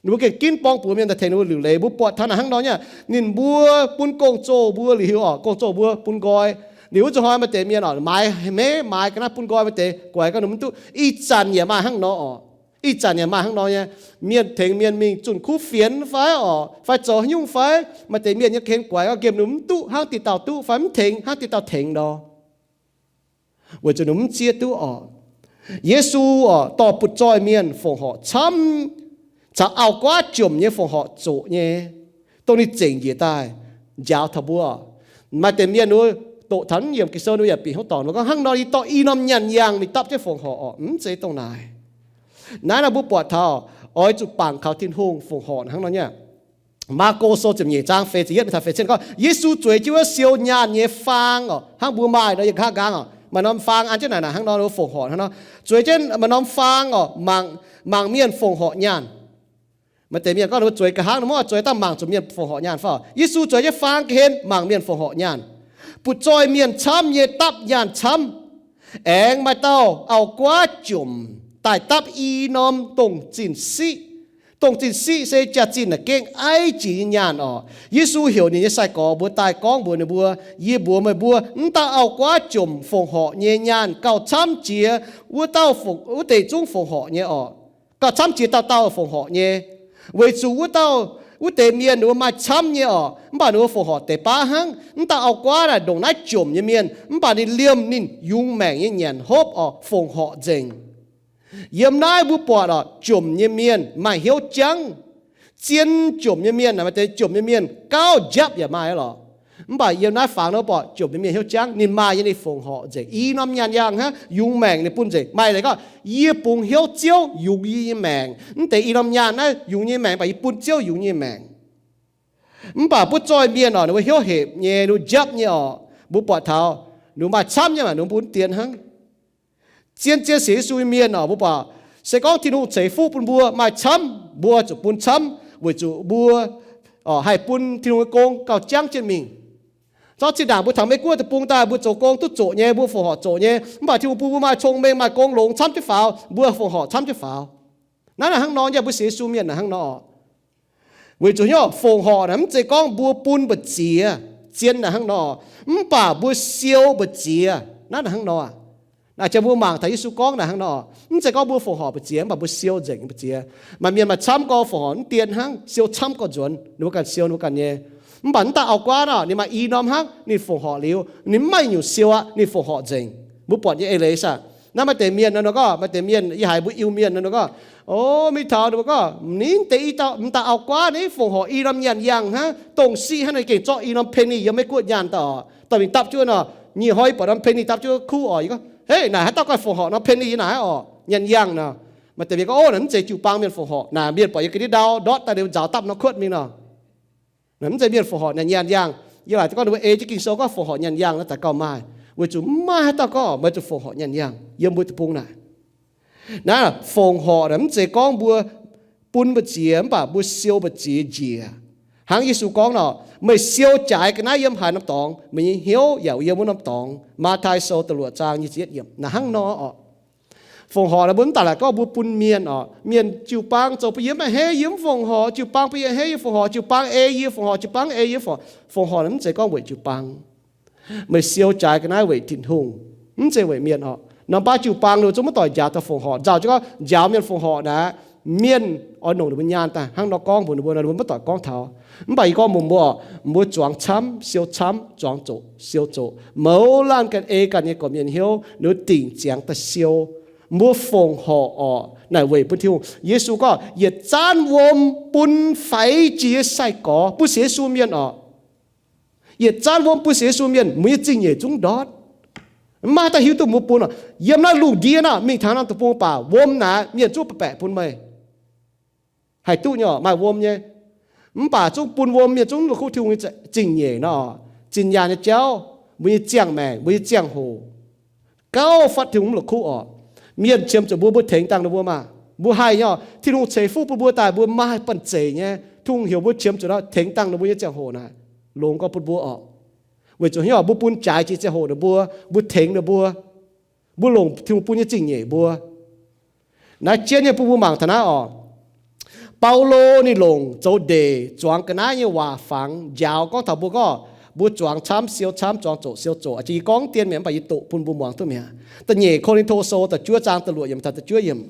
Ninh mbuo gengh ginv borng-buoz mienh daaih tengx ninh mbuo liuc leiz. Mbuo buatc taux naaic hnangv nor nyei, ninh mbuo bun gong-zoh mbuo liuz orqc, gong-zoh mbuo bun nqoi. Liuz wuov zuqc hnoi maaih deix mienh orqc, maaiz hmeiv, maaiz ga'naaiv bun nqoi, maaih deix guaix gorngv ninh mv duqv. Ih zanc yaac maaih hnangv nor orqc. Ih zanc yaac maaih hnangv nor nyei. Mienh tengx mienh mingh zunh kuv fienx fai orqc, fai zoux haaix nyungc fai, maaih deix mienh nyei ken guaix gorngv nqemh ninh mv duqv hnangv dieh dauh duqv fai mv tengx hnangv dieh dauh tengx nor. Weic zuqc ninh mv zieqv duqv orqc. Yesu orqc dorh butv-zoih mienh fongc horc camv caux auv-guaav jomc nyei fongc horc zoqc nyei, dongh ninh zengc njiec daaih njaaux taux mbuo. Maaih deix mienh wuov doqc taux naaiv yiemc Ging-Sou ninh yaac bieqc hnyouv dorngc, ninh gorngv, hnangv nor yie dorh i norm nyanc yangh mingh dapv jienv fongc horc orqc. Mv zeiz dongh naaic. Naaiv nor mbuo buatc taux oix zuqc bangc kaux Tin-Hungh fongc horc hnangv nor nyei. Maako Sou ziepc nyeic zaang feix ziepc yietv mingh taux feix ziepc cietv gorngv, Yesu zueiz jienv wuov siou nyaanh nyei faang orqc, hnangv mbuo maaih nor yiem nqa'haav nqaang orqc, maaih norm faang an jienv naaic, naaic hnangv nor fongc horc hnangv nor. Zueiz jienv maaih norm faang orqc, mangc, mangc mienh fongc horc nyaanh. Maaih deix mienh gorngv, zueiz nqa'haav nor mv zueiz daaih mangc zuqc mienh fongc horc nyaanh fai? Yesu zueiz jienv faang ga'hlen mangc mienh fongc horc nyaanh. Butv-zoih mienh camv nyei dapv nyaanh camv. Aengx maaih dauh auv-guaav jomc daaih dapv i norm dongh zinh siqv. Dongh zinh siqv se jaax-zinh naaic gengh aiv jiex nyei nyaanh orqc. Yesu heuc ninh nyei sai-gorx mbuo daaih gorngv mbuox ninh mbuo, Yie mbuox meih mbuo, mv dauh auv-guaav jomc fongc horc nyei nyaanh gauh camv jiex wuov dauh, wuov deix zungv fongc horc nyei orqc. Gauh camv jiex dauh dauh fongc horc nyei. Weic zuqc wuov dauh, wuov deix mienh ninh mbuo maaih camv nyei orqc, mv baac ninh mbuo fongc horc deix baav hnangv. Mv dauh auv-guaav naaic ndongc naaiv jomc nyei mienh, mv baac ninh liemh ninh yungz maengc nyei nyanc hopv orqc, fongc horc nzengc. Yiem naaiv mbuo buatc orqc, jomc nyei mienh maaih hnyouv jangv. Zien jomc nyei mienh, maaih deix jomc nyei mienh gauh njapv yaac maaih lorqc. Mv baac yiem naaiv fangx nor buatc jomc nyei mienh hnyouv jangv, ninh maaih nyei ninh fongc horc nzengc. I norm nyaanh yangh hnangv, yungz maengc ninh bun nzengc. Maaih leiz gorngv, Yie bungx hnyouv Ziouv yungz yie nyei maengc. Mv deix i norm nyaanh naaiv yungz nyei maengc, mv baac yie bun Ziouv yungz nyei maengc. Mv baac butv-zoih mienh orqc, ninh mbuo hnyouv hepc nyei, ninh mbuo njapv nyei orqc. Mbuo buatc taux ninh mbuo maaih camv nyei maah, ninh mbuo bun dienx hnangv. Zien zien sienx Yesu nyei mienh orqc, mbuo buatc se gorngv Tin-Hungh ceix fuqv bun mbuo maaih camv, mbuo zuqc bun camv weic zuqc mbuo haih bun Tin-Hungh nyei gong gauh jangv jienv mingh. Zorqv zinh ndaangc mbuo taux Meiv Guoqv deic-bung daaih, mbuo zoux gong duqv zoqc nyei, mbuo fongc horc zoqc nyei, mv baac Tin-Hungh bun mbuo maaih cong-mengh, maaih gong longx camv jienv faaux, mbuo fongc horc camv jienv faaux. Naaiv naaic hnangv nor nyei, mbuo sienx Yesu mienh naaic hnangv nor. Weic zuqc hnyouv fongc horc naaic mv zeiz gorngv mbuo bun mbu'ziex, zien naaic hnangv nor, mv baac mbuo siou mbu'ziex. Naaiv naaic hnangv nor, naaic jiex mbuo mangc taux Yesu gorngv naaic hnangv nor, mv zeiz gorngv mbuo fongc horc mbu'ziex, mv baac mbuo siou nzengc mbu'ziex. Maaih mienh maaih camv gorngv fongc horc mv dien hnangv, siou camv gorngv nzuonx, ninh mbuo ganh siou ninh mbuo ganh nyei. Mv baac mv dauh auv-guaav nor, ninh maaih i norm hnangv, ninh fongc horc liuz, ninh mv maaih nyungc siou aqv, ninh fongc horc nzengc. Mbuo buatc nyei eix leiz aac. Naaiv maaih deix mienh nor, ninh gorngv, maaih deix mienh, yie haiz mbuo Iu-Mienh nor, ninh gorngv, o, mingh taux ninh mbuo gorngv, ninh deix i dauh, m'daaih auv-guaav ninh fongc horc i norm nyanc yangh hnangv, dongh siqv hnangv, ninh gengh zorqv i norm penny yiem Meiv Guoqv nyaanh daaih oc, dorh mingh dapv jienv nor, nyic hnoi buatc norm penny dapv jienv kuv oc. Yie gorngv, hei, naaic haaix dauh ganh fongc horc norm penny yiem naaic oc, nyanc yangh nor. Maaih deix mienh gorngv, o, naaic mv zeiz jiu-baang mienh fongc horc, naaic mienh buatc yiem ga'ndiev ndau ndortv daaih liuz nzaaux dapv nor kuotv mingh nor. Naaic mv zeiz mienh fongc horc nyanc yangh. Yie laaic gorngv ninh mbuo ei jienv Ging-Sou gorngv fongc horc nyanc yangh naaiv daaih gauh maaih, weic zuqc mv maaih haaix dauh gorngv meih zuqc fongc horc nyanc yangh yiem mbuo deic-bung naaic. Naaiv fongc horc naaic mv zeiz gorngv mbuo bun mbu'ziex, mv baac mbuo siou mbu'ziex njiec. Hnangv Yesu gorngv nor, meih siou jaaix ga'naaiv yiem haaix norm dorngx, meih nyei hnyouv yaac yiem wuov norm dorngx. Matv^taai Sou da'luoqc zaang nyic ziepc yietv yiemc. Naaic hnangv nor oc. Fongc horc naaic mbuo mv daaih laaic gorngv mbuo bun mienh oc. Mienh jiu-baang zoux bun yie mv baac hei yie mv fongc horc, jiu-baang bun yie hei yie fongc horc, jiu-baang ei yie fongc horc, jiu-baang ei yie fongc horc. Fongc horc naaic mv zeiz gorngv weic jiu-baang. Meih siou jaaix ga'naaiv weic Tin-Hungh, mv zeiz weic mienh oc. Norm baav jiu-baang ninh zungv maiv doic njaaux taux fongc horc. Nzauh jienv gorngv njaaux mienh fongc horc naaic, mienh oix longc ninh mbuo nyaanh daaih. Hnangv nor gorngv mbuox ninh mbuo nor, ninh mbuo maiv doic gorngv taux. Mv baac yie gorngv mbuox mbuo, mbuo zuangx camv, siou camv, zuangx zoqc, siou zoqc. Mouz laanh ganh ei ganh nyei gorqv-mienh hnyouv, ninh mbuo dingc ziangx daaih siou. Mbuo fongc horc orqc, naaic weic bun Tin-Hungh. Yesu gorngv, yietc zanv wuom bun faix jiex nyei sai-gorx, bun sienx Yesu mienh orqc. Yietc zanv wuom bun sienx Yesu mienh, mbuo nyei zingh nyeic zungv ndortv. Mv maaih haaix dauh hiuv duqv mbuo bun orqc. Yiem naaiv lungh ndiev naaic, mingh tangx norm deic-bung baac, wuom naaic mienh zungv baeqc bun meih. Haih duqv nyei, maaih wuom nyei. Mv baac zungv bun wuom mienh zungv la'kuqv Tin-Hungh nyei zingh nyeic nor. Zinh nyaanh nyei jauv, mbuo nyei ziangh maengc, mbuo nyei ziangh hoc, gauh fatv Tin-Hungh mv la'kuqv orqc. Mienh qiemx zuqc mbuo, mbuo tengx dangh ninh mbuo maah. Mbuo haih nyei orqc. Tin-Hungh ceix fuqv bun mbuo daaih, mbuo maaih banh zeic nyei. Tin-Hungh heuc mbuo qiemx zuqc nor, tengx dangh ninh mbuo nyei ziangh hoc naaic, longx gorngv bun mbuo orqc. Weic zuqc haaix nyungc? Mbuo bun jaaix jiex ziangh hoc ninh mbuo, mbuo tengx ninh mbuo, mbuo longc Tin-Hungh bun nyei zingh nyeic mbuo. Naaiv jienv nyei bun mbuo mangc taux naaiv orqc. Baulo ninh longc zoux ndeic zuangx ga'naaiv nyei waac fangx njaaux gorngv taux mbuo gorngv, mbuo zuangx camv siou camv, zuangx zoqc siou zoqc. Aa, yie gorngv dien mi'aqv, mv baac yie doqc bun mbuo muangx duqv mi'aqv. Da'nyeic Ko^lin^to Sou da'juov zaang da'luoqc yiemc taux da'juov yiemc.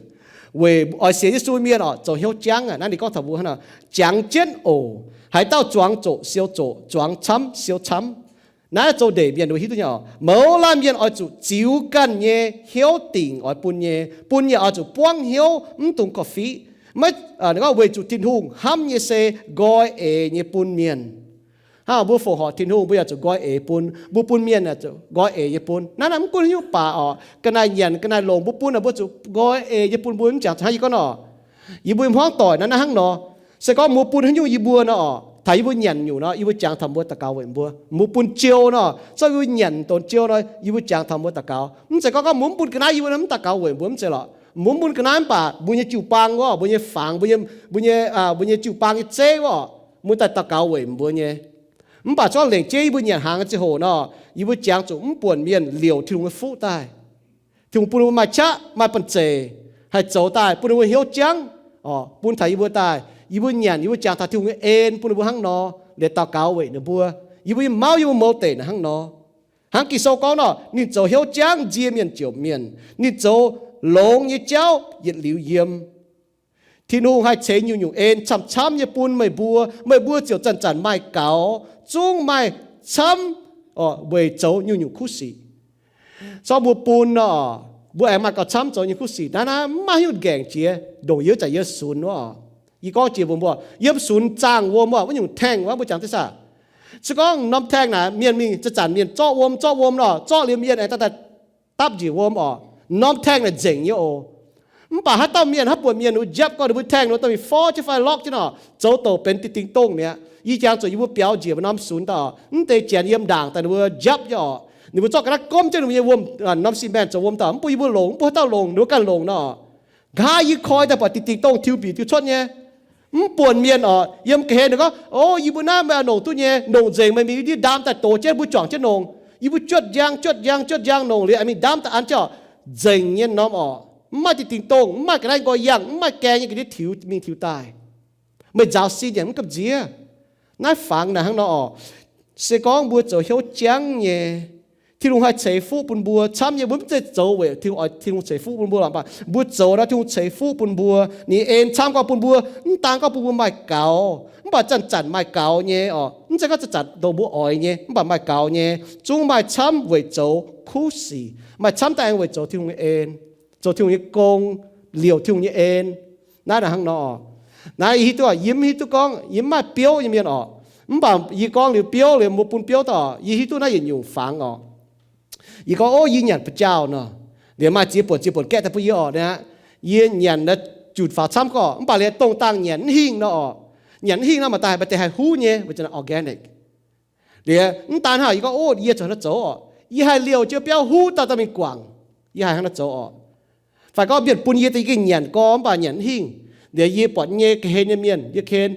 Weic oix sienx Yesu mienh oc, zoux hnyouv jangv aqv. Naaiv ninh gorngv taux mbuo hnangv nor, jangx jienv oc. Haaix dauh zuangx zoqc siou zoqc, zuangx camv siou camv. Naaiv zoux ndeic mienh hiuv duqv nyei oc. Mouz laanh mienh oix zuqc ziux ganh nyei hnyouv dingc oix bun nyei. Bun yaac oix zuqc buangv hnyouv, mv dungx korv-fiqv. Maiv, gorngv weic zuqc Tin-Hungh hnamv nyei se nqoi eix nyei bun mienh. Hnangv mbuo fongc horc Tin-Hungh, mbuo yaac zuqc nqoi eix bun. Mbuo bun mienh yaac zuqc nqoi eix nyei bun. Naaiv naaiv mv gunv haaix nyungc baac oc, ga'naaiv nyanc ga'naaiv longx mbuo bun naaic, mbuo zuqc nqoi eix nyei bun mbuo. Mv jangx hnangv yie gorngv nor, yie mbuo hmuangv doic naaiv, naaiv hnangv nor. Se gorngv mbuo bun haaix nyungc yie mbuo nor oc, taux yie mbuo nyanc nyungc nor, yie mbuo jangx taux mbuo daux gaux weic mbuo. Mbuo bun jiou nor, zorqv yie mbuo nyanc donx jiou nor, yie mbuo jangx taux mbuo daux gaux. Mv zeiz gorngv gorngv mbuo mv bun ga'naaiv yie mbuo mv daux gaux weic mbuo, mv zeiz lorqc. Mbuo mv bun ga'naaiv mv baac mbuo nyei jiu-baang wuov, mbuo nyei fangx, mbuo nyei, mbuo nyei, mbuo nyei jiu-baang nyei zeiv wuov, mbuo daaih daux gaux weic mbuo nyei. Mv baac zorqv lengc jeiv yie mbuo nyanc hnaangx nyei ziangh hoc nor, yie mbuo jangx zuqc mv buonc mienh liouc Tin-Hungh nyei fuqv daaih. Tin-Hungh bun ninh mbuo maaih qaqv maaih banh zeic haih zoux daaih, bun ninh mbuo hnyouv jangv, bun taux yie mbuo daaih, yie mbuo nyanc, yie mbuo jangx taux Tin-Hungh nyei en bun ninh mbuo hnangv nor, liuz daux gaux weic ninh mbuo. Yie mbuo nyei mauv, yie mbuo mouz deic naaic hnangv nor. Hnangv Ging-Sou gorngv nor, ninh zoux hnyouv jangv nzie mienh ziouc mienh, ninh zoux longx nyei jauv yietc liuz yiem. Tin-Hungh haih ceix nyungc-nyungc en camv-camv nyei bun meih mbuo, meih mbuo ziouc zanc-zanc maaih gaux, zungv maaih camv weic zoux nyungc-nyungc kuv sic. Zorqv mbuo bun nor, mbuo aengx maaih gauh camv zoux nyei kuv sic. Naaiv naaiv mv maaih haaix nyungc nqaengc jiex, ndongc yie zanc yie sunx wuov. Yie gorngv jiex mbuox mbuo, yiem sunx zaangh wuom wuov, wuov nyungc taeng wuov, mbuo jangx duqv saah? Se gorngv norm taeng naaic mienh mingh zanc-zanc mienh zorqv wuom, zorqv wuom nor, zorqv liuz mienh aengx daaih dapv njiec wuom oc. Norm taeng naaic nzengc nyei oc. Mv baac haaix dauh mienh, haaix buonc mienh wuov njapv gau ninh mbuo taeng nor, daaih mingh forv jienv fai lokv jienv nor, zoux douc benx dingh dingh dongh mi'aqv. Yie jangx zuqc yie mbuo biaux njiec mbuo norm sunx daaih oc, mv deix janx yiem ndaangc daaih ninh mbuo njapv nyei oc. Ninh mbuo zorqv ga'naaiv gomv jienv ninh mbuo nyei wuom, norm cement zoux wuom daaih, mv bun yie mbuo longc, mv bun haaix dauh longc, ninh mbuo ganh longc nor. Nqa'haav yie koi daaih buatc dingh dingh dongh tiuv bieqc tiuv cuotv nyei. Mv buonc mienh oc, yiem ga'hlen ninh gorngv, o, yie mbuo naaiv meih oix longc duqv nyei, longc nzengc, meih mingh ndiev ndaamv daaih dox jienv, mbuo juangc jienv longc. Yie mbuo juotv njang, juotv njang, juotv njang longc liuz, mingh ndaamv daaih an jienv oc, nzengc nyei norm oc. Mv maaih dingh dingh dongh, mv maaih ga'naaiv nqoi yangh, mv maaih gaeng nyei ga'ndiev tiux mingh tiux daaih. Meih nzaaux sin yaac mv gamh nziev. Naaiv fangx naaic hnangv nor oc. Se gorngv mbuo zoux hnyouv jangv nyei, Tin-Hungh haih ceix fuqv bun mbuo camv nyei. Mbuo mv zeiz zoux weic Tin-Hungh oix Tin-Hungh ceix fuqv bun mbuo lorqc, mv baac mbuo zoux nor Tin-Hungh ceix fuqv bun mbuo. Ninh en camv gorngv bun mbuo, mv daan gorngv bun mbuo maaih gaux, mv baac zanc-zanc maaih gaux nyei oc. Mv zeiz gorngv zanc-zanc dongh mbuo oix nyei, mv baac maaih gaux nyei. Zungv maaih camv weic zoux kuv sic, maaih camv daaih aengx weic zoux Tin-Hungh nyei en, zoux Tin-Hungh nyei gong, liouc Tin-Hungh nyei en. Naaiv naaic hnangv nor. Naaiv yie hiuv duqv, yie mv hiuv duqv gorngv yie mv maaih biouv nyei mienh oc. Mv baac yie gorngv liuz biouv liuz mbuo bun biouv daaih oc, yie hiuv duqv naaiv yietc nyungc fangx oc. Yie gorngv, o, yie nyanc ba'jaauh nor, liuz maaih ziex buonc ziex buonc gaeqv daaih bun yie oc. Naaiv yie nyanc naaiv junc faaux camv gorqv, mv baac liuz dongh dangh nyanc mv hingh nor oc. Nyanc mv hingh nor maaih daaih maaih deix haih huv nyei, weic zuqc organic. Liuz mv daan hnangv, yie gorngv, o, yie zuqc hnangv naaiv zoux oc. Yie haih liouh jienv biauv huv daaih daaih mingh guangc. Yie haih hnangv naaiv zoux oc. Fai gorngv mienh bun yie daaih yie gengh nyanc gorx mv baac nyanc mv hingh. Liuz yie buatc nyei ga'hlen nyei mienh, yie ken,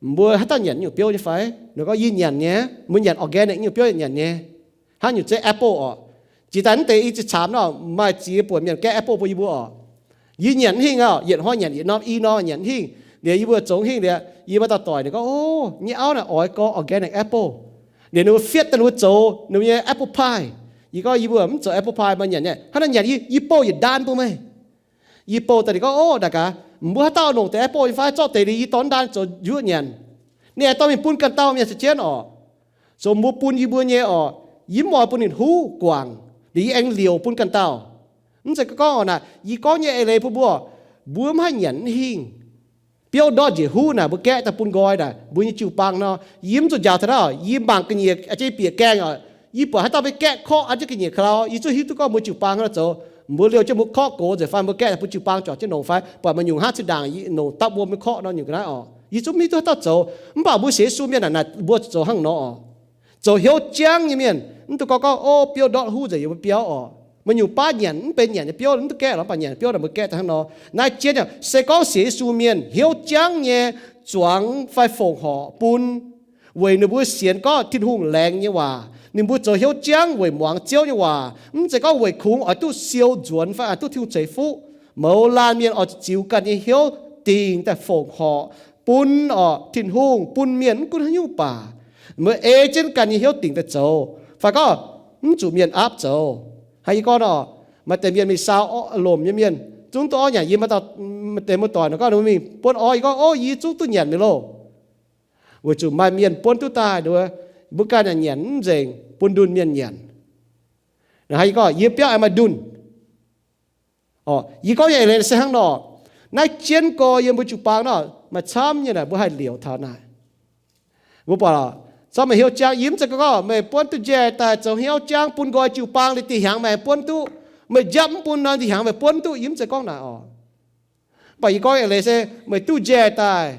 mbuo haaix dauh nyanc nyungc biouv nyei fai? Ninh gorngv, yie nyanc nyei, mbuo nyanc organic nyungc biouv nyanc nyei. Hnangv nyungc zeiv apple oc. Jiex daaih mv deix i ziex caamx nor, maaih ziex buonc mienh gaeqv apple bun yie mbuo oc. Yie nyanc mv hingh oc, yietc hnoi nyanc yietc norm i norm nyanc mv hingh. Liuz yie mbuo zoux mv hingh liuz, yie mbuo dauh doic ninh gorngv, o, nyei auv naaic oix gorx organic apple. Liuz ninh mbuo fietv daaih ninh mbuo zoux ninh mbuo nyei apple pie. Yie gorngv yie mbuo mv zoux apple pie, maaih nyanc nyei. Hnangv naaiv nyanc yie, yie bouh yietc ndaan bun meih. Yie bouh daaih ninh gorngv, o, naaic gaax, mbuo haaix dauh longc deix apple nyei fai? Zorqv deix liuz yie dorh ndaan zoux njuov nyanc. Ninh aengx dorh mingh bun ganh dauh mienh se jienv oc. Zoux mbuo bun yie mbuo nyei oc, yie mv oix bun ninh huv guangc, liuz yie aengx liouc bun ganh dauh. Mv zeiz gorngv oc, naaic yie gorngv nyei eix leiz bun mbuo, mbuo mv haih nyanc mv hingh. Biouv ndortv njiec huv naaic, mbuo gaeqv daaih bun nqoi naaic, mbuo nyei jiu-baang nor, yie mv zuqc njaaux taux naaiv. Yie mangc ga'nyiec, aa, jienv bieqc gaengh oc, yie buatc haaix dauh mbuo gaeqv korqv an jienv ga'nyiec ka'lau, yie zungv hiuv duqv gorngv mbuo jiu-baang hnangv nor zoux. Mbuo liouh jienv mbuo korqv gox nzengc fai mbuo gaeqv daaih bun jiu-baang juangc jienv longc fai buatc maaih nyungc hnangv zinh ndaangc yie longc dapv wuom nyei korqv nor nyungc ga'naaiv oc. Yie zungv mv hiuv duqv haaix dauh zoux. Mv baac mbuo sienx Yesu mienh naaic, naaic mbuo zoux hnangv nor oc. Zoux hnyouv jangv nyei mienh, mv dungx gorngv gorngv, o, biouv ndortv huv nzengc yie mbuo biauv oc. Maaih nyungc baav nyanc mv benx nyanc nyei biouv, mv duqv gaeqv lorqc, mv baac nyanc biouv naaic mbuo gaeqv daaih hnangv nor. Naaiv jienv yaac se gorngv sienx Yesu mienh hnyouv jangv nyei zuangx fai fongc horc bun weic ninh mbuo sienx gorngv Tin-Hungh laengz nyei waac. Ninh mbuo zoux hnyouv jangv weic muangx Ziouv nyei waac, mv zeiz gorngv weic kungx oix duqv siou nzuonx fai oix duqv Tin-Hungh ceix fuqv. Mouz laanh mienh oix zuqc ziux ganh nyei hnyouv dingc daaih fongc horc bun orqc, Tin-Hungh bun mienh mv gunv haaix nyungc baac, meih ei jienv ganh nyei hnyouv dingc daaih zoux, fai gorngv mv zuqc mienh aapv zoux. Hnangv yie gorngv nor, maaih deix mienh mingh saau lomc nyei mienh, zungv duqv orv nyanc. Yie maaih deix muoz-doic nor gorngv mingh buonv orv, yie gorngv, Ov, yie zungv duqv nyanc mi'aqv loh. Weic zuqc maaih mienh buonv duqv daaih, mbuo ganh yaac nyanc mv nzengc, bun ndunh mienh nyanc. Hnangv yie gorngv, yie biauv aengx maaih ndunh. Yie gorngv nyei eix leiz se hnangv nor, naaiv jienv gorx yiem mbuo jiu-baang nor, maaih camv nyei naaic mbuo haih liouc taux naaic. Mbuo buatc, zorqv meih hnyouv jangv, yie mv zeiz gorngv meih buonv duqv njaih daaih zoux hnyouv jangv bun nqoi jiu-baang liuz dieh hnyangx meih buonv duqv, meih njapv mv bun nor dieh hnyangx meih buonv duqv, yie mv zeiz gorngv naaic orqc. Mv baac yie gorngv eix leiz se meih duqv njaih daaih,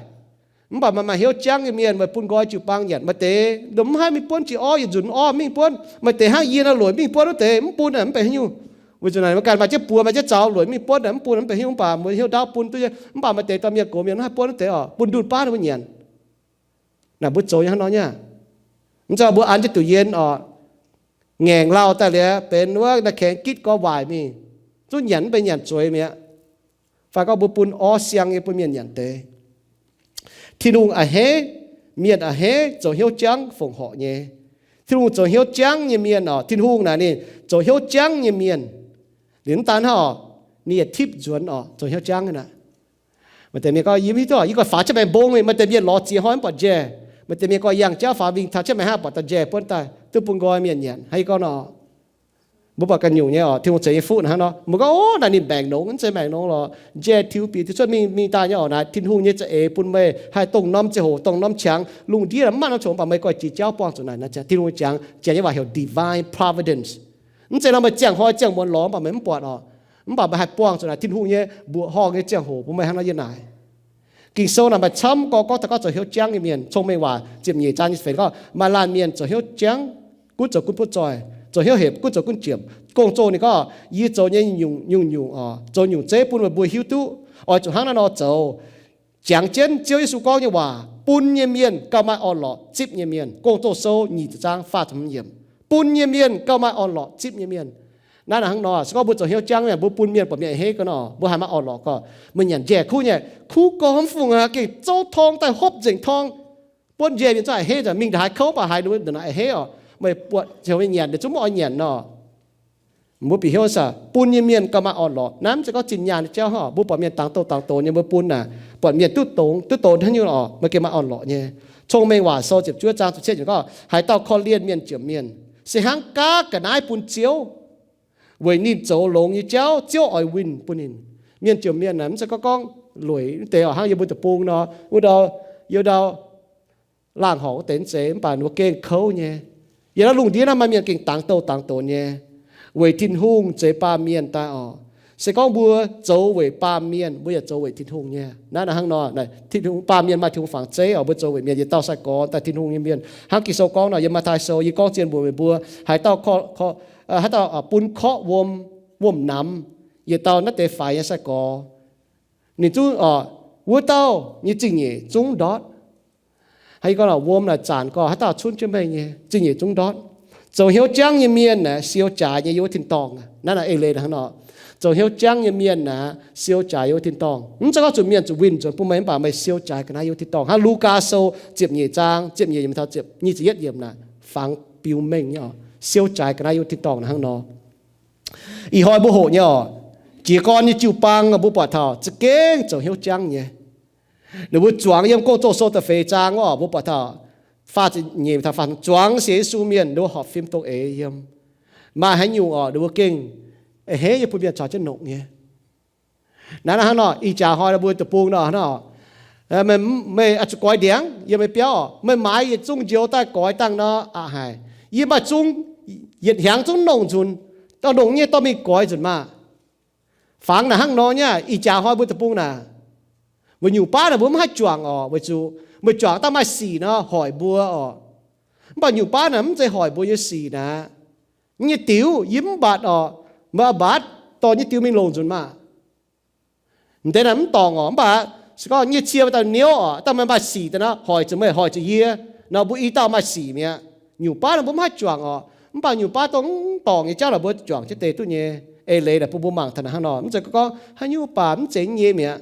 mv baac maaih maaih hnyouv jangv nyei mienh meih bun nqoi jiu-baang nyanc. Maaih deix ndomh mv haih mingh buonv jiex orv, yietc nzunc orv mingh buonv. Maaih deix hnangv yie nor lueic mingh buonv wuov deix mv bun naaic mv benx haaix nyungc. Weic zuqc naaic mbuo ganh maaih jienv buoz maaih jienv zaux lueic mingh buonv naaic mv bun mv benx haaix nyungc, mv baac mbuo hnyouv ndaauv bun duqv nyei. Mv baac maaih deix dauh mienh gox mienh mv haih buonv wuov deix orqc, bun ndunh baav ninh mbuo nyanc. Naaic mbuo zoux nyei hnangv nor nyei. Mv zeiz mbuo an jienv duqc yien orqc, ngaengc lauh daaih liuz benx wuov naaiv kaengx gitv gorx waaic mingh, zungv nyanc mv benx nyanc zueiz mi'aqv. Fai gorngv mbuo bun orv siang nyei bun mienh nyanc deix. Tin-Hungh a'hneiv, mienh a'hneiv zoux hnyouv jangv fongc horc nyei. Tin-Hungh zoux hnyouv jangv nyei mienh orqc, Tin-Hungh naaic ninh zoux hnyouv jangv nyei mienh. Liuz mv daan hnangv orqc, ninh yietc tipv nzuonx orqc, zoux hnyouv jangv naaic. Maaih deix mienh gorngv, yie mv hiuv duqv, yie gorngv faaux jienv maengx mbong mingh, maaih deix mienh lorz ziex hnoi mv buatc njaih. Maaih deix mienh gorngv yangh jauv faaux mingh taux jienv maengx hnangv buatc dauh njaih buonv daaih duqv bun nqoi mienh nyanc. Hnangv yie gorngv nor, mbuo buatc ganh nyungc nyei orqc, Tin-Hungh ceix nyei fuqv naaic hnangv nor. Mbuo gorngv, Ov, naaic ninh mbaengc longx, mv zeiz mbaengc longx lorqc, njaih tiux bieqc tiux cuotv mingh mingh daaih nyei orqc, naaic Tin-Hungh nyei za'eix bun meih haih dongh norm ziangh hoc dongh norm qangx lungh ndiev mv maaih norm qongx, mv baac meih goiv jiex jauv buangh zuqc naaic. Tin-Hungh jangx, jangx nyei waac heuc divine providence. Mv zeiz nor meih ziangh hnoi ziangh muonz lorz mv baac meih mv buatc orqc. Mv baac meih haih buangh zuqc naaic Tin-Hungh nyei mbuoqc horngh nyei ziangh hoc bun meih hnangv nor yie naaic. Ging-Sou naaic maaih camv gorx gorngv taux gorngv zoux hnyouv jangv nyei mienh. Cong-Mengh Waac ziepc nyeic zaang nyei feix gorngv maaih laanh mienh zoux hnyouv jangv, gunv zoux gunv butv zoih, zoux hnyouv hepc, gunv zoux gunv jiepc. Gong-Zoh ninh gorngv, yie zoux nyei nyungc-nyungc oc, zoux nyungc zeiv bun meih mbuo hiuv duqv oix zuqc hnangv naaiv nor zoux. Jangx jienv Ziouv Yesu gorngv nyei waac, bun nyei mienh gauh maaih orn-lorqc, zipv nyei mienh. Gong-Zoh Sou nyic ziepc zaang faah ziepc hmz yiemc. Bun nyei mienh gauh maaih orn-lorqc, zipv nyei mienh. Naaiv hnangv nor, se gorngv mbuo zoux hnyouv jangv mienh, mbuo bun mienh buatc mienh a'hneiv gau nor, mbuo haiz maaih orn-lorqc gorqv, meih nyanc njaeh kuv nyei, kuv gormx fungc aqv, gengh zouv torng daaih hopv nzengc torng. Buonv njaeh mienh zungv a'hneiv, mingh ndongc haaix kouv baac haiz ndongc naaic a'hneiv oc. Meih buatc heuc meih nyanc, ninh zungv mv oix nyanc nor. Mbuo bieqc hnyouv saah, bun nyei mienh gauh maaih orn-lorqc. Naaiv mv zeiz gorngv zinh nyaanh nyei jauv oc. Mbuo buatc mienh dangx douz dangx doz nyei, mbuo bun naaic, buatc mienh duqv dongz, duqv douz hnangv nyungc oc, meih gengh maaih orn-lorqc nyei. Cong-Mengh Waac Sou ziepc juov zaang ziepc cietv yiemc gorngv, haaix dauh korv-lienh mienh jomc mienh, se hnangv gaav ga'naaiv bun Ziouv. Weic ninh zoux longx nyei jauv, Ziouv oix winh bun ninh. Mienh jomc mienh naaic mv zeiz gorngv gorngv lueic wuov deix oc, hnangv yie mbuo deic-bung nor, wuov ndau, yie ndau laangh horngc wuov deix mv zeiz, mv baac ninh mbuo gengh kouv nyei. Yiem naaiv lungh ndiev naaiv maaih mienh gengh dangx douz dangx doz nyei. Weic Tin-Hungh zeix baamh mienh daaih oc. Se gorngv mbuo zoux weic baamh mienh, mbuo yaac zoux weic Tin-Hungh nyei. Naaiv hnangv nor, Tin-Hungh, baamh mienh maaih Tin-Hungh fangx zeiv oc. Mbuo zoux weic mienh, yietc dauh sai-gorx daaih Tin-Hungh nyei mienh. Hnangv Ging-Sou gorngv nor, yiem Matv^tai Sou, yie gorngv zien mbuox meih mbuo, haaix dauh, haaix dauh bun korqv wuom, wuom-namx yietc dauh naaiv deix faix nyei sai-gorx, ninh zungv oc, wuov dauh nyei zingh nyeic zungv ndortv. Hnangv yie gorngv nor, wuom naaic zanc gorx, haaix dauh cunv jienv meih nyei, zingh nyeic zungv ndortv. Zoux hnyouv jangv nyei mienh naaic siou jaaix nyei yiem wuov tin-dorngh. Naaiv naaic eix leiz hnangv nor. Zoux hnyouv jangv nyei mienh naaic siou jaaix yiem wuov tin-dorngh. Mv zeiz gorngv zuqc mienh zuqc winh nzuonx bun meih, mv baac meih siou jaaix ga'naaiv yiem wuov tin-dorngh. Hnangv Lugaa Sou ziepc nyeic zaang, ziepc nyeic yiemc taux ziepc nyeic ziepc yietv yiemc naaic fangx biux mengh nyei oc. Siou jaaix ga'naaiv yiem wuov tin-dorngh naaic hnangv nor. Ih hnoi mbuo hoqc nyei oc, jiez gorn nyei jiu-baang mbuo buatc taux za'gengh zoux hnyouv jangv nyei. Ninh mbuo zuangx yiem Gong-Zoh Sou da'feix zaang oc, mbuo buatc taux faah ziepc nyeic taux faah, zuangx sienx Yesu mienh ninh mbuo horpc fim dongh eix yiem. Maaih haaix nyungc oc, ninh mbuo gengh a'hneiv nyei bun mienh caux jienv nongc nyei. Naaiv hnangv nor, ih jaax hnoi mbuo deic-bung nor, meih zuqc goix ndiangx yiem meih biauv oc, meih maaiz yietc zungv njoux daaih goix dangh nor aqc haic. Yie maaih zungv yietc hnyangx zungv nongc nzunc, dorh nongc nyei dorh mingh goix nzunc maah. Fangx naaic hnangv nor nyei, ih jaax hnoi mbuo deic-bung naaic, weic nyungc baav naaic mbuo mv haih juangc oc, weic zuqc meih juangc daaih maaih sic nor hoic mbuo oc. Mv baac nyungc baav naaic mv zeiz hoic mbuo nyei sic naaic. Nyei diuc yie mv mbatc oc, meih mbatc dorh nyei diuc mingh longc nzunc maah. M'deix naaic mv dorngc oc, mv baac se gorngv nyei cie maaih dauh niouv oc, dauh maaih maaih sic daaih nor, hoic zuqc meih, hoic zuqc yie nor, mbuo i dauh maaih sic mi'aqv. Nyungc baav naaic mbuo mv haih juangc oc, mv baac nyungc baav dongh mv dorngc nyei jauv naaic mbuo juangc jienv deix duqv nyei. Eix leiz naaic bun mbuo mangc taux naaiv hnangv nor, mv zeiz gorngv haaix nyungc baac mv zeiz nyei mi'aqv.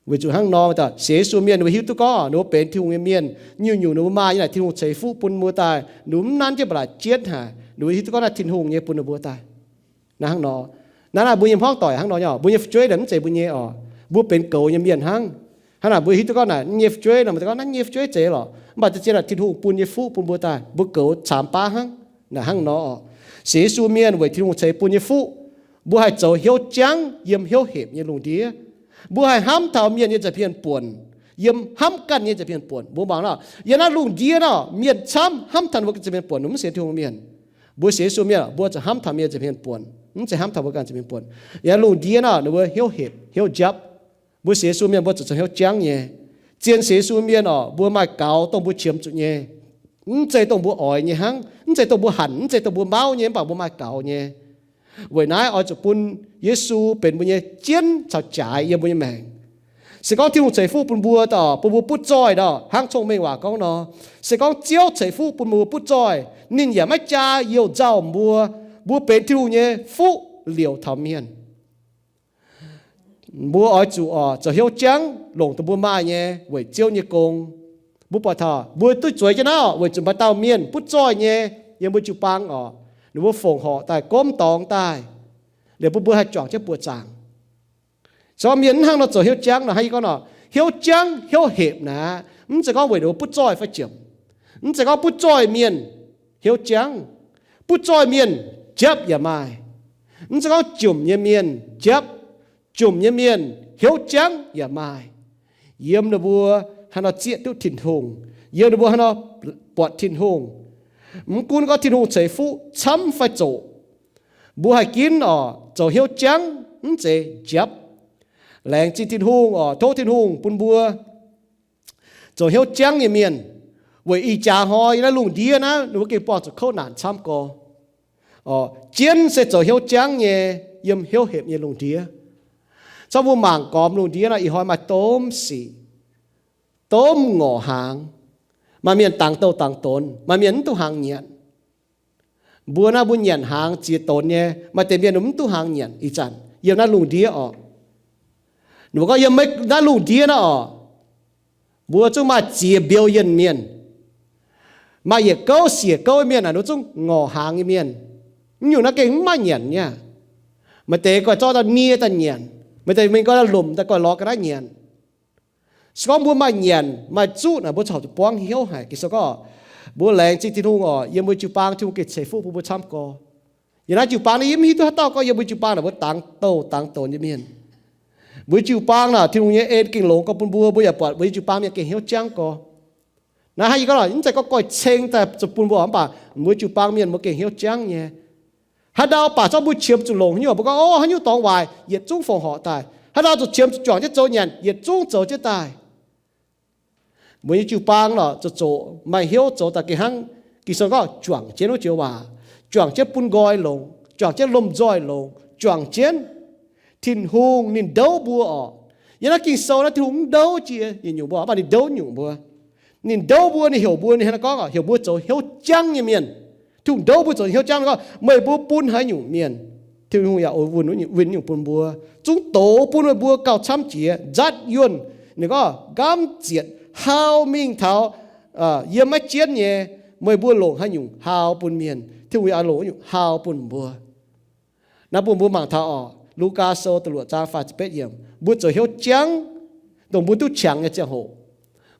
Weic zuqc hnangv nor, sienx Yesu mienh ninh mbuo hiuv duqv gorngv ninh mbuo benx Tin-Hungh nyei mienh, nyungc-nyungc ninh mbuo maaih nyei naaic Tin-Hungh ceix fuqv bun mbuo daaih, ninh mbuo mv nanv jienv ba'laqc jienv haic, ninh mbuo hiuv duqv gorngv naaiv Tin-Hungh nyei bun ninh mbuo daaih. Naaiv hnangv nor, naaiv naaic mbuo nyei hmuangv doic hnangv nor nyei, mbuo nyei fu'jueiv naaic mv zeiz mbuo nyei oc. Mbuo benx goux nyei mienh hnangv. Hnangv naaic mbuo hiuv duqv gorngv naaic nyei fu'jueiv nor, mbuo gorngv naaiv nyei fu'jueiv zeiz lorqc, mv baac za'gengh naaic Tin-Hungh bun nyei fuqv bun mbuo daaih, mbuo goux caamx baav hnangv. Naaic hnangv nor oc, sienx Yesu mienh weic Tin-Hungh ceix bun nyei fuqv, mbuo haih zoux hnyouv jangv yiem hnyouv hepc nyei lungh ndiev. Mbuo haih hnamv taux mienh nyei nza'hmien buonc, yiem hnamv ganh nyei nza'hmien buonc. Mbuo mangc nor, yiem naaiv lungh ndiev nor, mienh camv hnamv taux ninh mbuo nza'hmien buonc, ninh mv sienx Tin-Hungh mienh. Mbuo sienx Yesu mienh, mbuo zuqc hnamv taux mienh nza'hmien buonc, mv zeiz hnamv taux mbuo ganh nza'hmien buonc. Yiem naaiv lungh ndiev nor, ninh mbuo hnyouv hepc, hnyouv njapv. Mbuo sienx Yesu mienh mbuo zuqc zoux hnyouv jangv nyei. Zien sienx Yesu mienh oc, mbuo maaih gaux dongh mbuo qiemx zuqc nyei. Mv zeiz dongh mbuo oix nyei hnangv, mv zeiz dongh mbuo hanc, mv zeiz dongh mbuo mauv nyei, mv baac mbuo maaih gaux nyei. Weic naaiv oix zuqc bun Yesu benx mbuo nyei jienv caux jaaix yiem mbuo nyei maengc. Se gorngv Tin-Hungh ceix fuqv bun mbuo daaih, bun mbuo butv zoih daaih, hnangv cong-mengh waac gorngv nor, se gorngv Ziouv ceix fuqv bun mbuo butv zoih, ninh yaac maiv jaa youh nzauh mbuo. Mbuo benx Tin-Hungh nyei fuqv liouc taux mienh. Mbuo oix zuqc oc zoux hnyouv jangv longc dongh mbuo maaih nyei weic Ziouv nyei gong. Mbuo buatc taux mbuo duqv zueiz jienv naaiv oc, weic zuqc maaih dauh mienh butv zoih nyei yiem mbuo jiu-baang oc, ninh mbuo fongc horc daaih gomv dorngx daaih, liuz bun mbuo haih juangc jienv buoqc zaangc. Se gorngv mienh mv hnangv nor zoux hnyouv jangv nor, hnangv yie gorngv nor, hnyouv jangv hnyouv hepc naaic, mv zeiz gorngv weic ninh mbuo butv zoih fai jomc. Mv zeiz gorngv butv zoih mienh hnyouv jangv. Butv zoih mienh njapv yaac maaih. Mv zeiz gorngv jomc nyei mienh njapv, jomc nyei mienh hnyouv jangv yaac maaih. Yiem ninh mbuo haaix nor zieqv duqv Tin-Hungh, yiem ninh mbuo haaix nor buatc Tin-Hungh. Mv gunv gorngv Tin-Hungh ceix fuqv camv fai zoqc, mbuo haih ginv oc zoux hnyouv jangv, mv zeiz njapv. Laengz zingh Tin-Hungh oc, tov Tin-Hungh bun mbuo zoux hnyouv jangv nyei mienh. Weic ih jaax hnoi yiem naaiv lungh ndiev naaiv, ninh mbuo gengh buangh zuqc kouv naanc camv gorx. Jienv se zoux hnyouv jangv nyei yiem hnyouv hepc nyei lungh ndiev. Zorqv mbuo mangc gormx lungh ndiev nor, ih hnoi maaih domh sic, domh ngorc hnaangx. Maaih mienh dangx douh dangx donx, maaih mienh mv duqv hnaangx nyanc. Mbuo naaiv mbuo nyanc hnaangx ziex donx nyei, maaih deix mienh mv duqv hnaangx nyanc. Ih zanc yiem naaiv lungh ndiev oc, ninh mbuo gorngv yiem naaiv lungh ndiev naaiv oc, mbuo zungv maaih ziex billion mienh. Maaih yietc gouv siec gouv mienh naaic, ninh mbuo zungv ngorc hnaangx nyei mienh. Mv nyungc naaiv gengh mv maaih nyanc nyei. Maaih deix goiv zorqv daaih nie daaih nyanc, maaih deix mingh goiv lomc daaih goiv lorz ga'naaiv nyanc. Se gorngv mbuo maaih nyanc maaih zuqv naaic, mbuo corc zuqc buangv hnyouv haic. Ging-Sou gorngv mbuo laengz zingh Tin-Hungh oc, yiem mbuo jiu-baang Tin-Hungh gengh ceix fuqv bun mbuo camv gorx. Yiem naaiv jiu-baang naaiv yie mv hiuv duqv haaix dauh gorngv yiem mbuo jiu-baang naaic mbuo dangx douh dangx donx nyei mienh. Mbuo jiu-baang naaic Tin-Hungh nyei en gengh longx gorx bun mbuo, mbuo yaac buatc mbuo nyei jiu-baang mienh gengh hnyouv jangv gorx. Naaiv hnangv yie gorngv lorqc, mv zeiz gorngv goiv ceng daaih zuqc bun mbuo, mv baac mbuo jiu-baang mienh mbuo gengh hnyouv jangv nyei. Haaix ndau baac zorqv mbuo qiemx zuqc longc haaix nyungc, mbuo gorngv, o, haaix nyungc dorngx waaic yietc zungv fongc horc daaih. Haaix ndau zuqc qiemx zuqc juangc jienv zoux nyanc yietc zungv zoux jienv daaih. Mbuo nyei jiu-baang lorqc, zuqc zoqc maaih hnyouv zoux daaih gengh hnangv Ging-Sou gorngv juangc jienv wuov joux waac, juangc jienv bun nqoi longx, juangc jienv lomh nzoih longx, juangc jienv. Tin-Hungh ninh ndouv mbuo oc. Yiem naaiv Ging-Sou naaiv Tin-Hungh mv ndouv jiex yietc nyungc mbuo, mv baac ninh ndouv nyungc mbuo. Ninh ndouv mbuo, ninh heuc mbuo, ninh hnangv naaiv gorngv heuc mbuo zoux hnyouv jangv nyei mienh. Tin-Hungh ndouv mbuo zoux hnyouv jangv, ninh gorngv, meih mbuo bun haaix nyungc mienh, Tin-Hungh yaac oix win, win nyungc bun mbuo. Zungv doz bun meih mbuo gauh camv jiex, nzatv yuonh, ninh gorngv nqamv zietc, hau mingh taux yiem maiv jienv nyei. Meih mbuo longc haaix nyungc hau bun mienh, Tin-Hungh yaac oix longc wuov nyungc hau bun mbuo. Naaiv bun mbuo mangc taux oc, Lugaa Sou da'luoqc zaang faah ziepc betv yiemc, mbuo zoux hnyouv jangv dongh mbuo duqv qangx nyei ziangh hoc.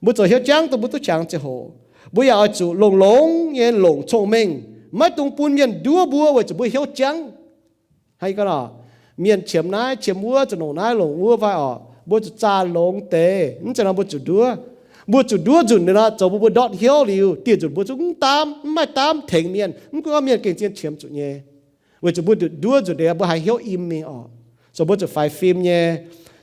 Mbuo zoux hnyouv jangv dongh mbuo duqv qangx ziangh hoc. Mbuo yaac oix zuqc longx-longx nyei longc cong-mengh, maiv dungx bun mienh nduov mbuo weic zuqc mbuo hnyouv jangv. Hnangv yie gorngv nor, mienh qiemx naaiv qiemx wuov, zuqc longc naaiv longc wuov fai oc, mbuo zuqc zaah longx deix. Mv zeiz nor mbuo zuqc nduov. Mbuo zuqc nduov nzunc liuz nor, zoux bun mbuo ndortv hnyouv liuz, dieh nzunc mbuo zungv mv daamv, mv maaih daamv tengx mienh, mv gunv gorngv mienh gengh zien qiemx zuqc nyei. Weic zuqc mbuo nduov nzunc liuz mbuo haiz hnyouv im mingh oc. Zoux mbuo zuqc faix fim nyei,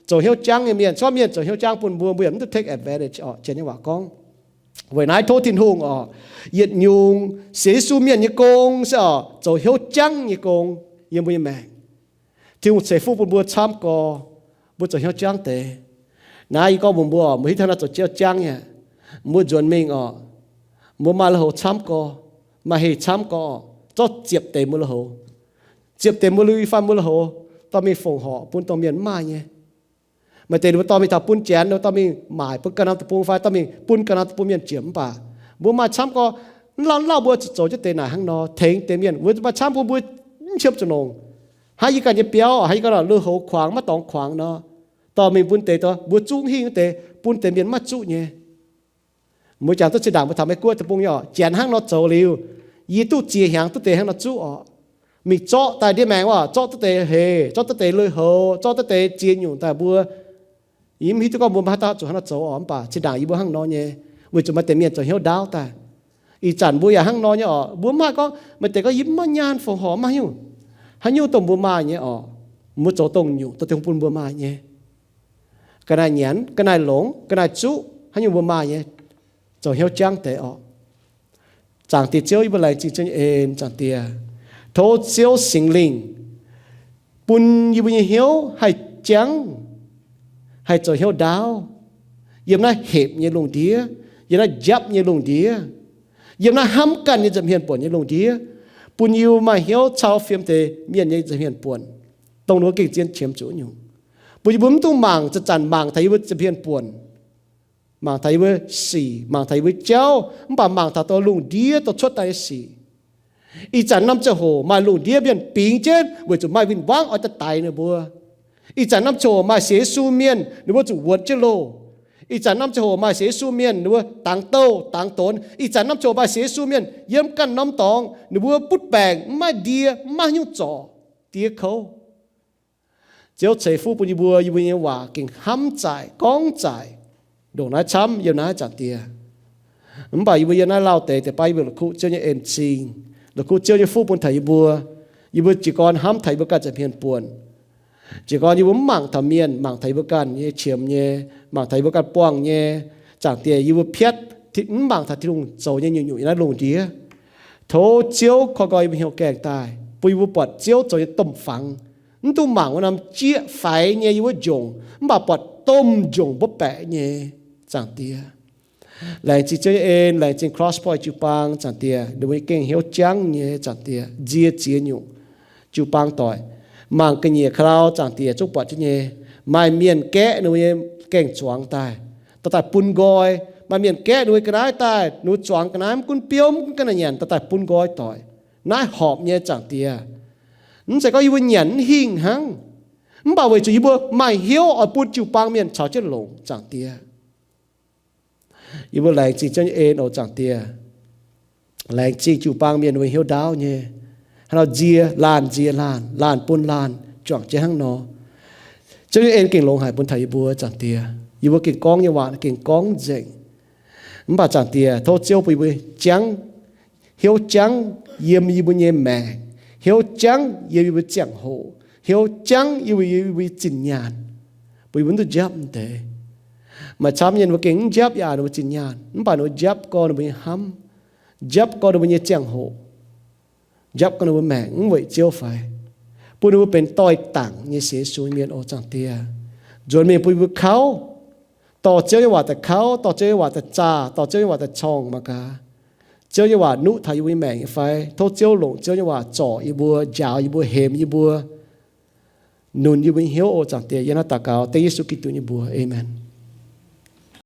zoux hnyouv jangv nyei mienh. Se gorngv mienh zoux hnyouv jangv bun mbuo, mbuo yaac mv duqv take advantage oc, janx nyei waac gorngv. Weic naaiv tov Tin-Hungh oc, yietc nyungc sienx Yesu mienh nyei gong se oc, zoux hnyouv jangv nyei gong yiem mbuo nyei maengc. Tin-Hungh ceix fuqv bun mbuo camv gorx, mbuo zoux hnyouv jangv deix. Naaiv yie gorngv mbuox mbuo, mbuo hiuv taux naaiv zoux hnyouv jangv nyei, mbuo nzuonx mingh oc, mbuo maaih lui-houx camv gorx, maaih heh camv gorx oc, zorqv ziepc deix mbuo lui-houx, ziepc deix mbuo lui fai mbuo lui-houx dorh mingh fongc horc bun domh mienh mv maaih nyei. Maaih deix ninh mbuo dorh mingh taux bun Janx, ninh mbuo dorh mingh maaic bun ganh norm deic-bung fai dorh mingh bun ganh norm deic-bung mienh jiex. Mv baac mbuo maaih camv gorngv, lauh lauh mbuo zuqc zoux jienv deix naaic hnangv nor, tengx deix mienh. Wuov maaih camv bun mbuo mv qiemx zuqc longc. Hnangv yie ganh nyei biauv, hnangv yie ganh lui-houx kuangx maiv dorngx kuangx nor, dorh mingh bun deix, dorh mbuo zuqv hingh wuov deix, bun deix mienh maiv zuqv nyei. Mbuo jangx duqv zinh ndaangc mbuo taux Meiv Guoqv deic-bung nyei oc, Janx hnangv nor zoux liuz, yie duqv ziex hnyangx duqv deix hnangv nor zuqv oc. Mingh zorqv daaih ndiev maengx oc, zorqv duqv deix hec, zorqv duqv deix lui-houx, zorqv duqv deix ziex nyungc daaih mbuo. Yie mv hiuv duqv gorngv mbuo maiv haih daaih zuqc hnangv nor zoux oc, mv baac zinh ndaangc yie mbuo hnangv nor nyei, weic zuqc maaih deix mienh zoux hnyouv ndaauv daaih. Ih zanc mbuo yaac hnangv nor nyei oc. Mbuo mv haih gorngv maaih deix gorngv yie mv maaih nyaanh fongc horc, mv maaih haaix nyungc. Haaix nyungc dongh mbuo maaih nyei oc, mbuo zoux dongh nyungc dongh Tin-Hungh bun mbuo maaih nyei. Ga'naaiv nyanc, ga'naaiv longx, ga'naaiv zuqv, haaix nyungc mbuo maaih nyei, zoux hnyouv jangv deix oc. Zaangc Diex Ziouv, yie mbuo laengz zingh Ziouv nyei en, Zaangc Diex. Tov Ziouv Singx Lingh bun yie mbuo nyei hnyouv haih jangv, haih zoux hnyouv ndaauv yiem naaiv hepc nyei lungh ndiev, yiem naaiv njapv nyei lungh ndiev, yiem naaiv hnamv ganh nyei nza'hmien buonc nyei lungh ndiev, bun yie mbuo maaih hnyouv cau fiem deix mienh nyei nza'hmien buonc, dongh ninh mbuo gengh zien qiemx zuqc nyungc. Bun yie mbuo mv dungx mangc zanc-zanc mangc taux yie mbuo nza'hmien buonc, mangc taux yie mbuo sic, mangc taux yie mbuo jauv, mv baac mangc taux dongh lungh ndiev dongh cuotv daaih nyei sic. Ih zanc norm ziangh hoc maaih lungh ndiev mienh bingx jienv weic zuqc maaih win-wangv oix daaih daix ninh mbuo. Ih zanc norm ziangh hoc maaih sienx Yesu mienh ninh mbuo zuqc wuonx jienv loh. Ih zanc norm ziangh hoc maaih sienx Yesu mienh ninh mbuo dangx douh dangx donx. Ih zanc norm ziangh hoc maaih sienx Yesu mienh yiem ganh norm dorngx ninh mbuo butv baengc, mv maaih ndie, mv maaih haaix nyungc zorc, diev kouv. Ziouv ceix fuqv bun yie mbuo, yie mbuo nyei waac gengh hnamv zaaic, gorngv zaaic, ndongc naaiv camv yiem naaiv, Zaangc Diex. Mv baac yie mbuo yiem naaiv lauh deix, deix baav yie mbuo la'kuqv Ziouv nyei en-zingh, la'kuqv Ziouv nyei fuqv bun taux yie mbuo. Yie mbuo jiez gorn hnamv taux yie mbuo ganh nza'hmien buonc. Jiez gorn yie mbuo mv mangc taux mienh, mangc taux yie mbuo ganh nyei qiemx nyei, mangc taux yie mbuo ganh buangh nyei, Zaangc Diex, yie mbuo piatv mv mangc taux Tin-Hungh zoux nyei nyungc-nyungc yiem naaiv lungh ndiev. Tov Ziouv koi nqoi yie mbuo hnyouv gaengh daaih, bun yie mbuo buatc Ziouv zoux nyei domh fangx. Mv dungx mangc wuov norm jieqv faix nyei yiem wuov njongc, mv baac buatc domh njongc mbuov baeqc nyei, Zaangc Diex. Laengz zingh Ziouv nyei en, laengz zingh Cross Point jiu-baang, Zaangc Diex, ninh mbuo gengh hnyouv jangv nyei, Zaangc Diex, nzie ziex nyungc jiu-baang doic. Mangc ga'nyiec ka'lauh, Zaangc Diex, zungv buatc jienv nyei. Maaih mienh gaeqv ninh mbuo nyei gaeng-zuangx daaih, dorh daaih bun nqoi. Maaih mienh gaeqv ninh mbuo ga'naaiv daaih, ninh mbuo zuangx ga'naaiv mv gunv biouv mv gunv ga'naaiv nyanc, dorh daaih bun nqoi doic. Naaiv horpc nyei, Zaangc Diex. Mv zeiz gorngv yie mbuo nyanc mv hingh hnangv, mv baac weic zuqc yie mbuo maaih hnyouv oix bun jiu-baang mienh caux jienv longc, Zaangc Diex. Yie mbuo laengz zingh Ziouv nyei en oc, Zaangc Diex. Laengz zingh jiu-baang mienh ninh mbuo hnyouv ndaauv nyei, hnangv nor nzie laanh nzie laanh, laanh bun laanh, juangc jienv hnangv nor. Ziouv nyei en gengh longx haic bun taux yie mbuo, Zaangc Diex. Yie mbuo gengh gorngv nyei waac gengh gorngv nzengc. Mv baac Zaangc Diex, tov Ziouv bun yie mbuo jangv, hnyouv jangv yiem yie mbuo nyei maengc, hnyouv jangv yiem yie mbuo ziangh hoc, hnyouv jangv yiem yie mbuo zinh nyaanh, bun yie mbuo mv duqv njapv deix. Maaih camv nyei ninh mbuo gengh mv njapv yaac ninh mbuo zinh nyaanh, mv baac ninh mbuo njapv gorngv ninh mbuo nyei hnamv, njapv gorngv ninh mbuo nyei ziangh hoc, njapv gorngv ninh mbuo maengc mv weic Ziouv fai, bun ninh mbuo benx doix-dangc nyei sienx Yesu nyei mienh oc, Zaangc Diex. Nzuonx mingh bun yie mbuo kauv, dorh Ziouv nyei waac daaih kauv, dorh Ziouv nyei waac daaih zaah, dorh Ziouv nyei waac daaih corngh mangc gaax, Ziouv nyei waac nuqv taux yie mbuo nyei maengc nyei fai. Tov Ziouv longc Ziouv nyei waac zorc yie mbuo, njaaux yie mbuo, hemx yie mbuo, nunc yie mbuo nyei hnyouv oc, Zaangc Diex. Yie naaiv daux gaux dengv Yesu Giduc nyei mbuox. Aamen.